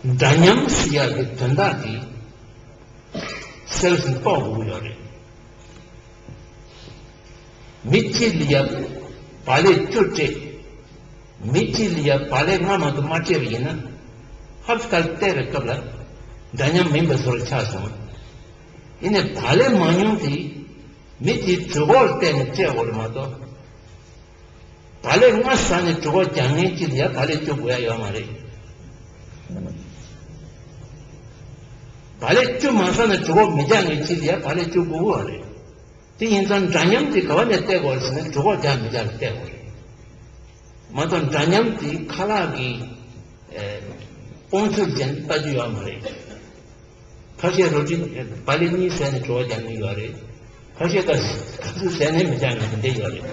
ན། འདྲ་མཉམ་ཟེར་ཡག་གི་དོན་དག་དེ་གསལ་ཞིང་རྟོགས་དགོས་ཀྱི་ཡོད་རེད། མི་གཅིག་ལ་ཡ་བག་ལེབ་བཅུ་སྤྲད། མི་གཅིག་ལ་ཡ་བག་ལེབ་ལྔ་མ་གཏོགས་མ་སྤྲད་པ་ཡིན་ན། ཧབ་སི་ཁ་ལ་བལྟས་པའི་སྐབས་ལ་འདྲ་མཉམ་མིན་པའི་བཟོ་འདྲ་ཆགས་སོང་། ཡིན་ནའི་བག་ལེབ་མང་ཉུང་དེ་མི་དེའི་གྲོད་ཁོག་ལ་བལྟས་ནས་སྤྲད་དགོས་རེད་མ་གཏོགས། བག་ལེབ་ལྔ་ཟ་ནས་གྲོད་ཁོག་རྒྱག་མཁན་གཅིག་ལ་ཡ་བག་ལེབ་བཅུ་དགོས་ཡ་ཡོད་མ་རེད། བག་ལེབ་བཅུ་མ་ཟ་ནས་གྲོད་ཁོག་མི་རྒྱག་མཁན་གཅིག་ལ་ཡ་བག་ལེབ་བཅུ་དགོས་ཀྱི་ཡོད་རེད། དེ་ཡིན་ཙང་འདྲ་མཉམ་དེ་ག་བ་ནས་བལྟས་དགོས་རེད་ཟེར་ན་གྲོད་ཁོག་རྒྱག་མི་རྒྱག་ལ་བལྟས་དགོས་རེད། མ་གཏོགས་འདྲ་མཉམ་དེ་ཁ་ལག་གི་ཨེ་དཔུང་ཚོགས་ཅན་ལྟ་རྒྱུ་ཡོད་མ་རེད། ཁ་ཤས་རོ་ཏི་བག་ལེབ་གཉིས་ཟས་ནས་གྲོད་ཁོག་རྒྱག་མཁན་ཡོད་རེད། ཁ་ཤས་ཀ་ཁ་ཟས་ཟས་ནས་མི་རྒྱག་མཁན་དེ་འདྲ་ཡོད་རེད།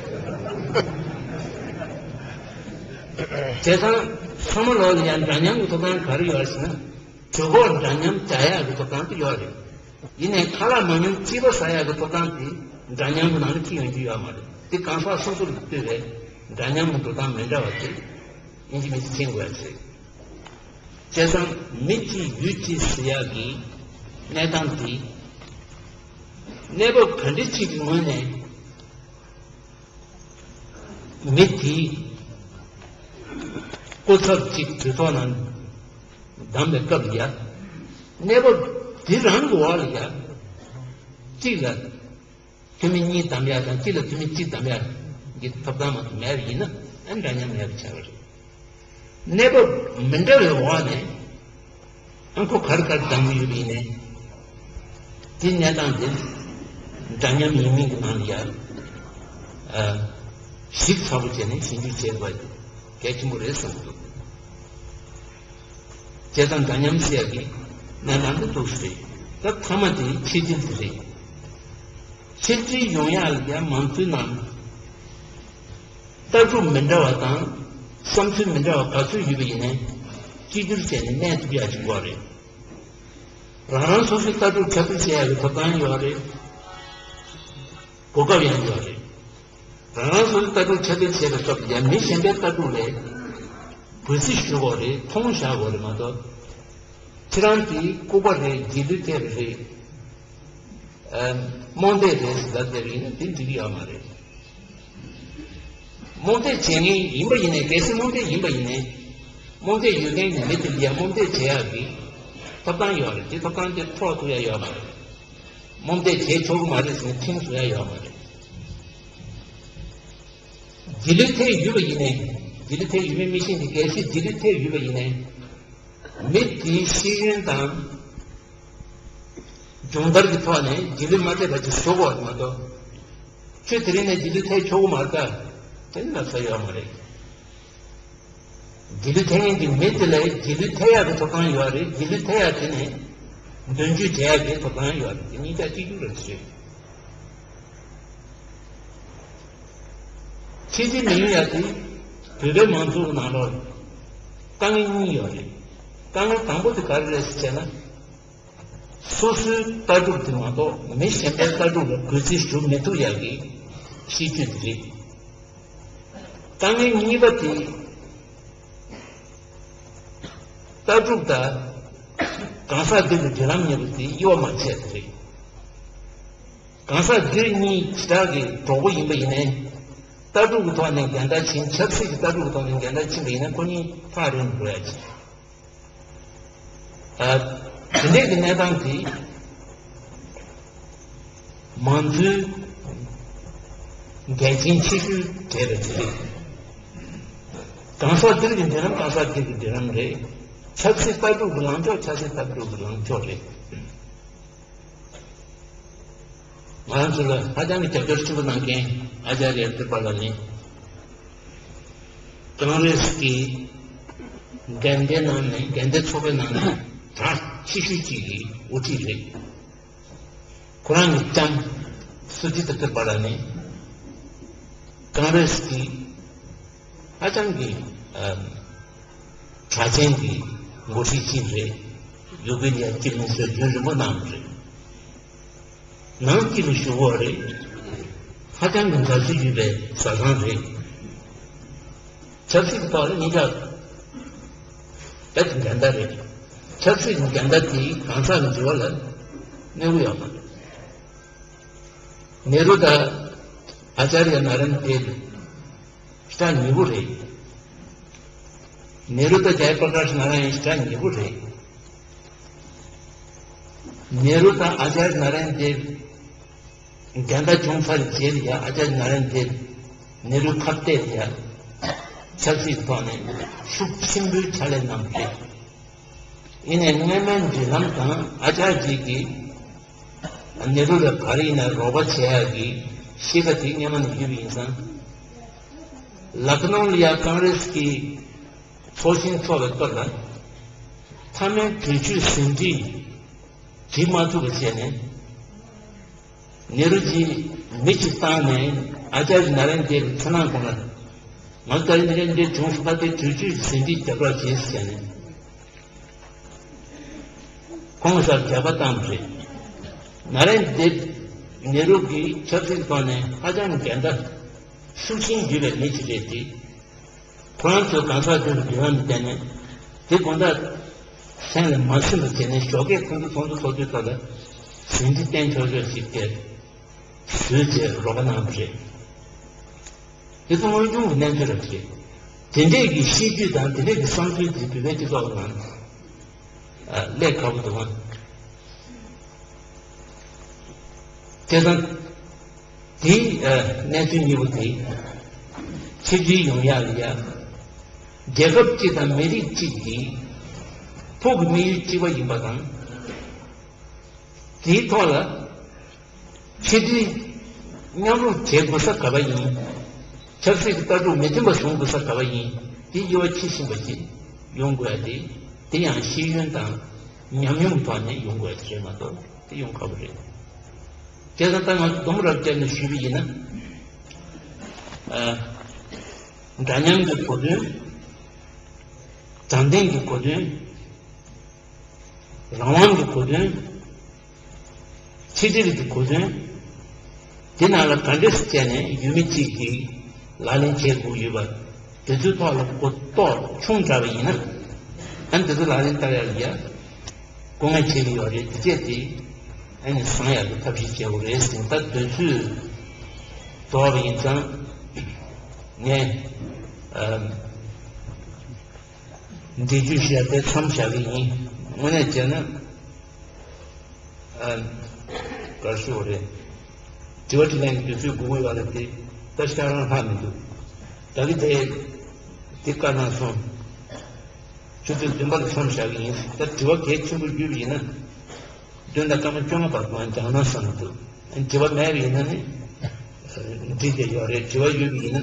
བྱས་ཙང་ཚང་མ་ལོག་ལ་ཡང་འདྲ་མཉམ་གྱི་ཐོབ་ཐང་ག་རེ་ཡོད་རེད་ཟེར་ན། གྲོད་ཁོག་འདྲ་མཉམ་རྒྱག་ཡག་གི་ཐོབ་ཐང་དེ་ཡོད་རེད། ཡིན་ནའི་ཁ་ལག་མང་ཉུང་གཅིག་པ་ཟ་ཡག་གི་ཐོབ་ཐང་དེ་འདྲ་མཉམ་གྱི་ནང་ལ་ཁྱེར་ཡོང་རྒྱུ་ཡོད་མ་རེད། དེ་གང་ཟག་སོ་སོ་ལ་ལྟོས་པའི་འདྲ་མཉམ་གྱི་འགྲོ་སྟངས་མི་འདྲ་བ་དེ་ཡིན་གཅིག་མིན་གཅིག་མཁྱེན་དགོས་ཡ་རེད། བྱས་ཙང་མི་གཅིག་ཡུལ་གཅིག་ཟེར་ཡག་གི་གནས་སྟངས་དེ་གནས་བབ་ག་འདྲ་ཅིག་གི་ངོས་ནས་མི་དེའི་སྐུ་ཚབ་ཅིག་གྲོས་ཚོགས་ནང་བདམས་པའི་སྐབས་ལ་ཡ། གནས་བབ་དེ་རང་གི་འོག་ལ་ཡ། གཅིག་ལ་འཐུས་མི་གཉིས་བདམས་ཡ་དང་གཅིག་ལ་འཐུས་མི་གཅིག་བདམས་ཡ་གི་ཐོབ་ཐང་མ་གཏོགས་མེད་པ་ཡིན་ན་ཨ་འདྲ་མཉམ་མེད་པ་ཆགས་པ་རེད། གནས་བབ་མི་འདྲ་བའི་འོག་ནས་ཨ་ཁོ་ག་རེ་ག་རེ་བདམས་ཀྱི་ཡོད་པ་ཡིན་ནའི། དེ་གནས་སྟངས་དེ་འདྲ་མཉམ་ཡིན་མིན་གྱི་ནང་ལ་ཡ་ཨ་ཞིབ་ཚགས་པོ་བྱས་ནས་ཞིབ་འཇུག་བྱེད་དགོས་པ་གལ་ཆེན་པོ་རེད་བསམ་གྱི་འདུག་བྱས་ཙང་འདྲ་མཉམ་ཟེར་ཡག་གི་གནས་སྟངས་དེ་འདུག་སེ་རེད། ད་མཐའ་མ་དེ་ཕྱི་འབྲེལ་དེ་རེད། ཕྱི་འབྲེལ་ཡོང་ཡག་ལ་ཡང་མང་གཙོའི་ནང་ལྟ་གྲུབ་མི་འདྲ་བ་དང་བསམ་ཚུལ་མི་འདྲ་བ་ག་ཚོད་ཡོད་པ་ཡིན་ནའི་གཅིག་གྱུར་བྱས་ནས་གནས་ཐུབ་ཡག་ཅིག་དགོས་རེད། རང་རང་སོ་སོའི་ལྟ་གྲུབ་ཁྱབ་སྤེལ་བྱེད་ཡག་གི་ཐོབ་ཐང་ཡོད་རེད། གོ་སྐབས་ཡང་ཡོད་རེད། རང་རང་སོ་སོའི་ལྟ་གྲུབ་ཁྱབ་སྤེལ་བྱེད་པའི་སྐབས་ལ་ཡང་མི་གཞན་པའི་ལྟ་གྲུབ་ལ་གུས་བརྩི་ཞུ་དགོས་རེད། མཐོང་བཞག་དགོས་རེད་མ་གཏོགས། ཁྱེད་རང་དེ་ལྐུགས་པ་རེད། རྗེས་ལུས་ཐེབས་པ་རེད། ཨ་རྨོངས་དད་རེད་ཟེར་ལབ་བསྡད་པ་ཡིན་ན་དེ་འགྲིག་གི་ཡོད་མ་རེད། རྨོངས་དད་བྱེད་མཁན་ཡིན་པ་ཡིན་ནའི་གལ་སྲིད་རྨོངས་དད་ཡིན་པ་ཡིན་ནའི་རྨོངས་དད་ཡོད་མཁན་གྱི་མི་དེ་ལ་ཡང་རྨོངས་དད་བྱེད་ཡག་གི་ཐོབ་ཐང་ཡོད་རེད། དེ་ཐོབ་ཐང་དེ་འཕྲོག་ཐུབ་ཡ་ཡོད་མ་རེད། རྨོངས་དད་བྱེད་ཆོག་གི་མ་རེད་ཟེར་ནས་ཁྲིམས་བཟོ་ཡ་ཡོད་མ་རེད། རྗེས་ལུས་ཐེབས་ཡོད་པ་ཡིན་ནའི། རྗེས་ལུས་ཐེབས་ཡོད་མེད་མི་ཤེས་ཀྱི་གལ་སྲིད་རྗེས་ལུས་ཐེབས་ཡོད་པ་ཡིན་ནའི། མི་དེའི་ཤེས་ཡོན་དང་ སྦྱོང་བརྡར་གྱི་ཐོག་ནས་རྗེས་ལུས་མ་ཐེབས་པ་ཅིག་བཟོ་དགོས་པ་མ་གཏོགས། ཁྱོད་དེ་རིང་ནས་རྗེས་ལུས་ཐེབས་ཆོག་གི་མ་རེད་ད། དེ་ནི་ལབ་ས་ཡོད་མ་རེད། རྗེས་ལུས་ཐེབས་མཁན་གྱི་མི་དེ་ལ་རྗེས་ལུས་ཐེབས་ཡག་གི་ཐོབ་ཐང་ཡོད་རེད། རྗེས་ལུས་ཐེབས་ཡག་དེ་ནི་འདོན་སྤྲོད་བྱེད་ཡག་གི་ཐོབ་ཐང་ཡོད་རེད། དེ་གཉིས་ཀ་གཅིག་གྱུར་རེད་ཟེར། ཕྱི་རྒྱལ་མི་ཡོང་ཡག་དེ་བོད་པའི་མང་ཚོགས་ནང་ལོགས་དཀའ་ངལ་གཉིས་ཡོད་རེད། དཀའ་ངལ་དང་པོ་དེ་ག་རེ་རེད་ཟེར་བྱས་ན། སོ་སོའི་ལྟ་གྲུབ་དེ་མ་གཏོགས་མི་གཞན་པའི་ལྟ་གྲུབ་ལ་གུས་བརྩི་ཞུ་མི་ཐུབ་ཡག་གི་གཤིས་སྤྱོད་དེ་རེད། དཀའ་ངལ་གཉིས་པ་དེ། ལྟ་གྲུབ་དང་གང་ཟག་སྒེར་གྱི་འབྲེལ་ལམ་གཉིས་པོ་དེ་དབྱེ་བ་མ་ཕྱེ་བ་དེ་རེད། གང་ཟག་སྒེར་གཉིས་ཇི་ལྟར་གྱི་གྲོགས་པོ་ཡིན་པ་ཡིན་ནའི། ལྟ་གྲུབ་ཀྱི་ཐོག་ནས་འགལ་ཟླ་ཕྱིན། ཆབ་སྲིད་ཀྱི་ལྟ་གྲུབ་ཀྱི་ཐོག་ནས་འགལ་ཟླ་ཕྱིན་པ་ཡིན་ན་ཁོ་གཉིས་ཐག་རིང་དུ་འགྲོ་ཡ་ཅིག་ཨ། དེ་འདྲའི་གི་གནས་སྟངས་དེ་མང་གཙོའི་འགལ་རྐྱེན་ཆེ་ཤོས་གྲས་ལ་གྱུར་ཡོད། གང་ཟག་སྒེར་གྱི་འབྲེལ་ལམ་གང་ཟག་སྒེར་གྱི་འབྲེལ་ལམ་རེད། ཆབ་སྲིད་ལྟ་གྲུབ་ཀྱི་ལངས་ཕྱོགས་ཆབ་སྲིད་ལྟ་གྲུབ་ཀྱི་ལངས་ཕྱོགས་རེད། ང་རང་ཚོ་ལ་ཧ་ཅང་གི་རྒྱབ་སྐྱོར་ཆེན་པོ་གནང་མཁན་ཨ་ཅཱརྱ་ཏིར་པཱ་ལགས་ནི་ཀོང་རེས་ཀྱི་འགན་བདེ་ནང་ནས་འགན་བདེ་ཚོགས་པའི་ནང་ནས་གྲགས་ཆེ་ཤོས་གཅིག་གི་དབུ་ཁྲིད་རེད། ཁོ་རང་གི་ལྕམ་སུ་ཇི་ཏ་ཏིར་པཱ་ལགས་ནི་ཀོང་རེས་ཀྱི་ཧ་ཅང་གི་ཨ་གྲགས་ཅན་གྱི་འགོ་ཁྲིད་ཅིག་རེད། ཡུ་ཀེ་ལི་ཡ་སྤྱི་མི་སྲོལ་རྒྱུན་རིང་པོ་གནང་བ་རེད། ནང་སྤྱི་ལ་ཞུ་དགོས་རེད། ཧ་ཅང་གི་མཛའ་བརྩེ་ཡོད་པའི་བཟའ་ཚང་རེད། ཆབ་སྲིད་ཀྱི་ཐོག་ལ་གཉིས་ཆ་རྦད་དེ་འགལ་ཟླ་རེད། ཆབ་སྲིད་ཀྱི་འགལ་ཟླ་དེ་གང་ཟག་གི་འབྲེལ་བ་ལ་གནོད་གི་ཡོད་མ་རེད། ནེ་རུ་དང་ཨ་ཅཱརྱ་ནཱ་རེན་དྲ་དེ་ཤ་ཉེ་པོ་རེད། ནེ་རུ་དང་ཇའི་པྲ་ཀཱཤ་ནཱ་ར་ཡན་ཤ་ཉེ་པོ་རེད། ནེ་རུ་དང་ཨ་ཅཱརྱ་ནཱ་རེན་དྲ་འགལ་ཟླ་བྱུང་ཚར་རྗེས་ལ་ཡང་ཨ་ཅཱརྱ་ནཱ་རེན་དྲ་ནེ་རུ་ཁ་གཏད་ལ་ཡང་ཆབ་སྲིད་ཐོག་ནས་ཤུགས་ཆེན་པོའི་ཕྱག་ལས་གནང་བ་རེད། ཡིན་ནའི་སྔོན་མའི་འབྲེལ་ལམ་དང་ཨ་ཅཱརྱ་གཅིག་གིས་ནེ་རུ་ལ་ག་རེ་ཡིན་ན་རོགས་པ་བྱེད་ཡག་གི་གཤིས་ཀ་དེ་སྔོན་མ་ནས་ཡོད་པ་ཡིན་ཙང་། ལ་ཁི་ནོ་ལ་ཡ་ཀོང་རེས་ཀྱི་ཚོགས་ཆེན་ཚོགས་པའི་སྐབས་ལ་མཐའ་མའི་གྲོས་ཆོད་ཟིན་བྲིས་བྲིས་མ་ཐུབ་པ་བྱས་ནས། ནེ་རུ་ཇིས་མི་གཅིག་བཏང་ནས་ཨ་ཅཱརྱ་ནཱ་རེན་དྲ་ལ་འཚོལ་སྣང་གནང་། ང་ཚོ་ད་རིང་འདི་འདྲ་བྱུང་སོང་། ད་དེ་གྲོས་ཆོད་ཟིན་བྲིས་རྒྱབ་རོགས་བྱེད་ཟེར་ནས་ཁོང་སར་རྒྱབ་པ་བཏང་བ་རེད། ནཱ་རེན་དྲ་ནེ་རུ་གི་ཆབ་སྲིད་ཐོག་ནས་ཧ་ཅང་འགལ་ཟླ་ཤུགས་ཆེན་ཡོད་པའི་མི་ཞིག་རེད་དེ། ཁོ་རང་ཚོའི་གང་ཟག་སྒེར་གྱི་འབྲེལ་བ་ནས་བལྟས་ནས་དེ་དགོང་དག་སེམས་ལ་མ་ཟིན་པ་བྱས་ནས་ཞོགས་ཀས་ཁོང་ཚོ་ཚོགས་འདུ་ཚོགས་དུས་ཐོག་ལ་ཟིན་བྲིས་བསྟན་ཆོག་ཆོག་ཞིག་སྟེར་བཟོས་བྱས་རོགས་པ་གནང་བ་རེད། དེ་ཚོ་དངོས་བྱུང་གི་གནས་ཚུལ་རེད་པ་རེད། དེ་འདྲས་ཀྱི་གཤིས་རྒྱུད་དང་དེ་འདྲས་ཀྱི་བསམ་ཚུལ་དེ་བོད་པའི་སྤྱི་ཚོགས་ནང་ཨ་སླེབས་ཁག་པོ་འདུག་ག་བྱས་ཙང་དེའི་ཨ་གནས་ཚུལ་གཉིས་པོ་དེ་ཕྱིར་འགྲིལ་ཡོང་ཡག་ལ་ཡ། རྒྱལ་ཁབ་གཅིག་དང་མི་རིགས་གཅིག་གི་ཕུགས་ཀྱི་དམིགས་ཡུལ་གཅིག་པ་ཡིན་པ་དང་། དེའི་ཐོག་ལ་ཕྱི་འབྲེལ་མཉམ་རུབ་བྱེད་དགོས་ས་ག་པར་ཡིན། ཆབ་སྲིད་ཀྱི་ལྟ་གྲུབ་མི་མཐུན་པ་བཟུང་དགོས་ས་ག་པར་ཡིན། དེ་དབྱེ་བ་ཕྱེ་ཤེས་པ་ཅིག་ཡོང་དགོས་ཡ་དེ། དེ་ཡང་ཤེས་ཡོན་དང་ཉམས་མྱོང་ཐོག་ནས་ཡོང་དགོས་ཡ་དེ་རེད་མ་གཏོགས་དེ་ཡོང་ཁག་པོ་རེད། བྱས་ཙང་ད་ང་ཚོ་སྡོམ་རབ་བཅད་ནས་ཞུས་པ་ཡིན་ན། ཨ། འདྲ་མཉམ་གྱི་གོ་དོན། དྲང་བདེན་གྱི་གོ་དོན། རང་དབང་གི་གོ་དོན། ཆིག་སྒྲིལ་གྱི་གོ་དོན། དེ་ནང་ལ་ག་འདྲས་སེ་བྱས་ནས་ཡུལ་མི་གཅིག་གིས་ལག་ལེན་བྱེད་དགོས་ཡོད་པ། དེ་ཚོའི་ཐོག་ལ་གོ་རྟོགས་ཆུང་དྲགས་པ་ཡིན་ན། ཨ་ནི་དེ་ཚོ་ལག་ལེན་བསྟར་ཡག་ལ་ཡ་སྐུ་ངལ་འཕྲད་ཀྱི་ཡོད་རེད། དེ་བྱས་ཏེ་ཨ་ནི་བཟང་ཡག་གི་ཐབས་ཤེས་བྱེད་དགོས་རེད་ཟེར། ད་དུས་ཚོད་དོར་བ་ཡིན་ཙང་ངས་ཨ། འགྲེལ་བརྗོད་བཤད་དེ་མཚམས་བཞག་གི་ཡིན། དངོས་གནས་བྱས་ན། ཨ། ག་རེ་ཞུ་དགོས་རེད། དྲི་བ་དྲིས་ལན་གྱི་དུས་ཚོད་སྒུག་གི་ཡོད་རེད་དེ། ད་ཤག་རང་ལྷག་མི་འདུག་ད་གི་དེ་དེ་བཀའ་གནང་སོང་། ཆུ་ཚོད་བདུན་པ་ལ་མཚམས་བཞག་གི་ཡིན། ད་དྲི་བ་གལ་ཆེན་པོ་ཡོད་པ་ཡིན་ན། བདུན་དང་སྐར་མ་བཅོ་ལྔ་བར་དུའང་སྦྱང་གནང་གནང་དུ། དྲི་བ་མེད་པ་ཡིན་ན་ནི་འགྲིག་བསྡད་ཡོད་རེད། དྲི་བ་ཡོད་པ་ཡིན་ན་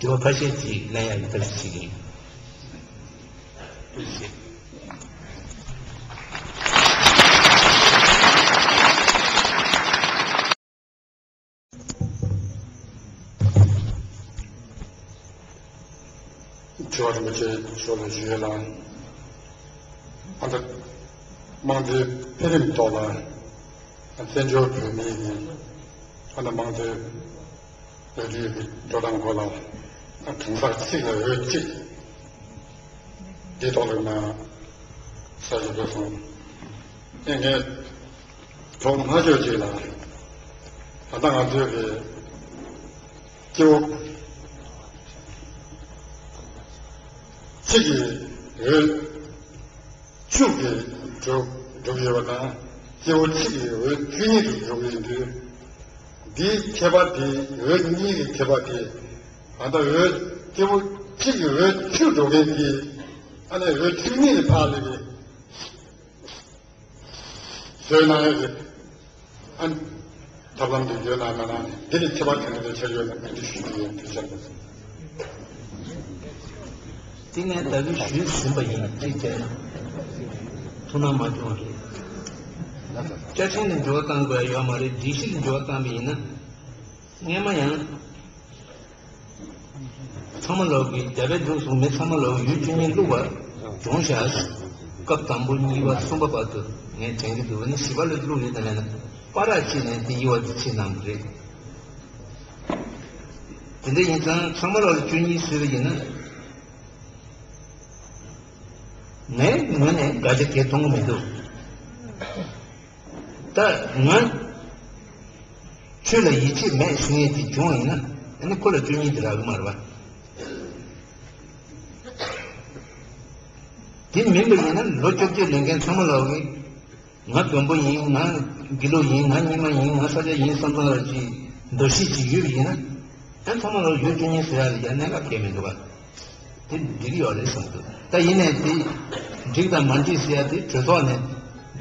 དྲི་བ་ཁ་ཤས་ཅིག་ལེན་ཡག་གི་ཐབས་ཤེས་བྱེད་ཀྱི་ཡིན། ཆེ་བ་རིན་པོ་ཆེ་མཆོག་ལ་ཞུ་ཡས་ལ། ཨ་ད་དམངས་གཙོའི་འཕེལ་རིམ་ཐོག་ལ་བཙན་བྱོལ་བོད་མིའི་གི་ཨ་ད་དམངས་གཙོའི་འོས་བསྡུའི་གི་འགྲོ་སྟངས་སྐོར་ལ་གང་ཟག་གཅིག་ལ་འོས་གཅིག་འདི་ཐོག་ལ་ན་ས་ཞིག་དགོས་སོང་། ཨེ་ངས་ཐོག་མ་ཆོག་ཅིག་ལ་ད་ལྟ་ང་ཚོའི་གི་སྐྱེ་བོ་གཅིག་གི་འོས་བཅུ་གི་འགྲོ་འགྲོ་གི་ཡོད་པ་དང་སྐྱེ་བོ་གཅིག་གི་འོས་བཅུ་གཉིས་སུ་འགྲོ་གི་ཡིན་དུས། འདིའི་ཁྱད་པར་དེ་འོས་གཉིས་ཀྱི་ཁྱད་པར་དེ་ད་ལྟ་འོས་སྐྱེ་བོ་གཅིག་གི་འོས་བཅུ་འགྲོ་མཁན་དེ་ཨ་ནི་འོས་བཅུ་གཉིས་ལས་ཕར་ལས་ཀྱི་བཟོས་གནང་ཡོད་རེད། ཨ་ནི་ཐབས་ལམ་དེ་ཡོད་ན་མེད་ན་འདི་ལས་ཁྱད་པར་ག་འདྲ་ཆགས་ཡོད་ན་ག་འདྲ་ཞུ་གི་ཡོད་དེ་ཆགས་པ། དེ་ངས་ད་གིན་ཞུས་ཟིན་པ་ཡིན། གཅིག་བྱས་ན་ཐུགས་སྣང་མ་བྱུང་བ་རེད། བཅའ་ཁྲིམས་ལ་འགྱུར་བ་གཏང་དགོས་ཡ་ཡོད་མ་རེད། སྒྲིག་གཞི་ལ་འགྱུར་བ་བཏང་པ་ཡིན་ན། སྔས་མ་ཡང་། ཚང་མ་ལོག་གི་རྒྱ་བལ་འབྲུག་གསུམ་མི་ཚང་མ་ལོག་ཡུལ་བཅུ་གཉིས་བླུགས་པ་བྱུང་ཤག་སྐབས་དང་པོ་གཉིས་པ་གསུམ་པ་བར་དུ་ངས་དྲན་གྱི་འདུག་ཨ་ནི་བཞི་པ་ལ་བླུགས་ཡོད་དམ་མེད་ན་བར་ཕྱིན་ནས་དེ་ཡི་བ་དེ་ཕྱིན་གནང་གི་རེད། དེ་འདྲ་ཡིན་ཙང་ཚང་མ་ལོག་ལ་བཅུ་གཉིས་བཟོས་པ་ཡིན་ན། ངའི་ངོས་ནས་དགག་བྱ་གང་ཡང་མཐོང་གི་མི་འདུག་ད་ང་ཆོས་ལ་ཡིད་ཆེས་མེད་ཟེར་མཁན་དེ་བྱུང་བ་ཡིན་ན་ཨ་ནི་ཁོ་ལ་བཅུ་གཉིས་དེ་རག་གི་མ་རེད་པ། དེ་མིན་པ་ཡིན་ན་ལོ་བཅོ་བརྒྱད་ལོན་མཁན་ཚང་མ་ལོག་གིས་ང་མགོན་པོ་ཡིན། ང་དགེ་ལུགས་ཡིན། ང་རྙིང་མ་ཡིན། ང་ས་སྐྱ་ཡིན་བསམ་བསམ་ལ་ཅིག་འདུ་ཤེས་ཅིག་ཡོད་པ་ཡིན་ན། ཨ་ཚང་མ་ལོག་ཡུལ་སྐྱོན་ཉེན་ཟེར་ཡ་ལ་ཡ་གནས་སྐབས་སྐད་མི་འདུག་ག་དེ་འགྲིག་གི་ཡོད་རེད་བསམ་འདུག་ད་ཡིན་ནའི་དེ་འགྲིག་དང་མ་འགྲིག་ཟེར་ཡ་དེ་གྲོས་ཚོགས་ནས་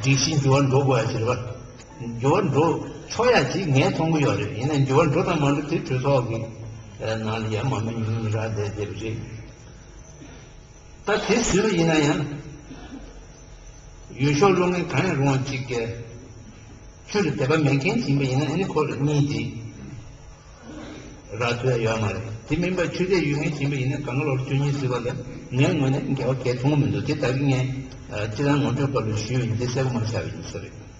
སྒྲིག་གཞི་འགྱུར་བ་འགྲོ་དགོས་ཡ་ཅིག་རེད་པ། འགྱུར་བ་འགྲོ་ཆོག་ཡ་ཅིག་ངས་མཐོང་གི་ཡོད་རེད། ཡིན་ནའི་འགྱུར་བ་འགྲོ་དང་མ་འགྲོ་དེ་གྲོས་ཚོགས་ཀྱི་ནང་ལ་ཡ་མང་པོ་ཉུང་ཉུང་རག་བསྡད་བསྡད་པ་རེད། ད་དེ་ཟེར་བ་ཡིན་ན་ཡང་། འོས་ཤོག་བླུག་མཁན་གང་ཡང་རུང་བ་གཅིག་གིས་ཆོས་ལ་དད་པ་མེད་མཁན་ཡིན་པ་ཡིན་ན་ཨ་ནི་ཁོ་ལ་གཉིས་དེ་རག་ཐུབ་ཡ་ཡོད་མ་རེད། དེ་མིན་པ་ཆོས་དད་ཡོད་མཁན་ཡིན་པ་ཡིན་ན་གང་ག་ལོར་བཅུ་གཉིས་ཟེར་བ་ལ་ངའི་ངོས་ནས་འགལ་བ་གང་ཡང་མཐོང་གི་མི་འདུག་དེ་ད་གིན་ངས་སྤྱི་བཏང་ངོ་སྤྲོད་སྐབས་ལ་ཞུས་ཡིན། དེ་གསལ་པོ་མ་ཆགས་པ་ཡིན་ས་རེད།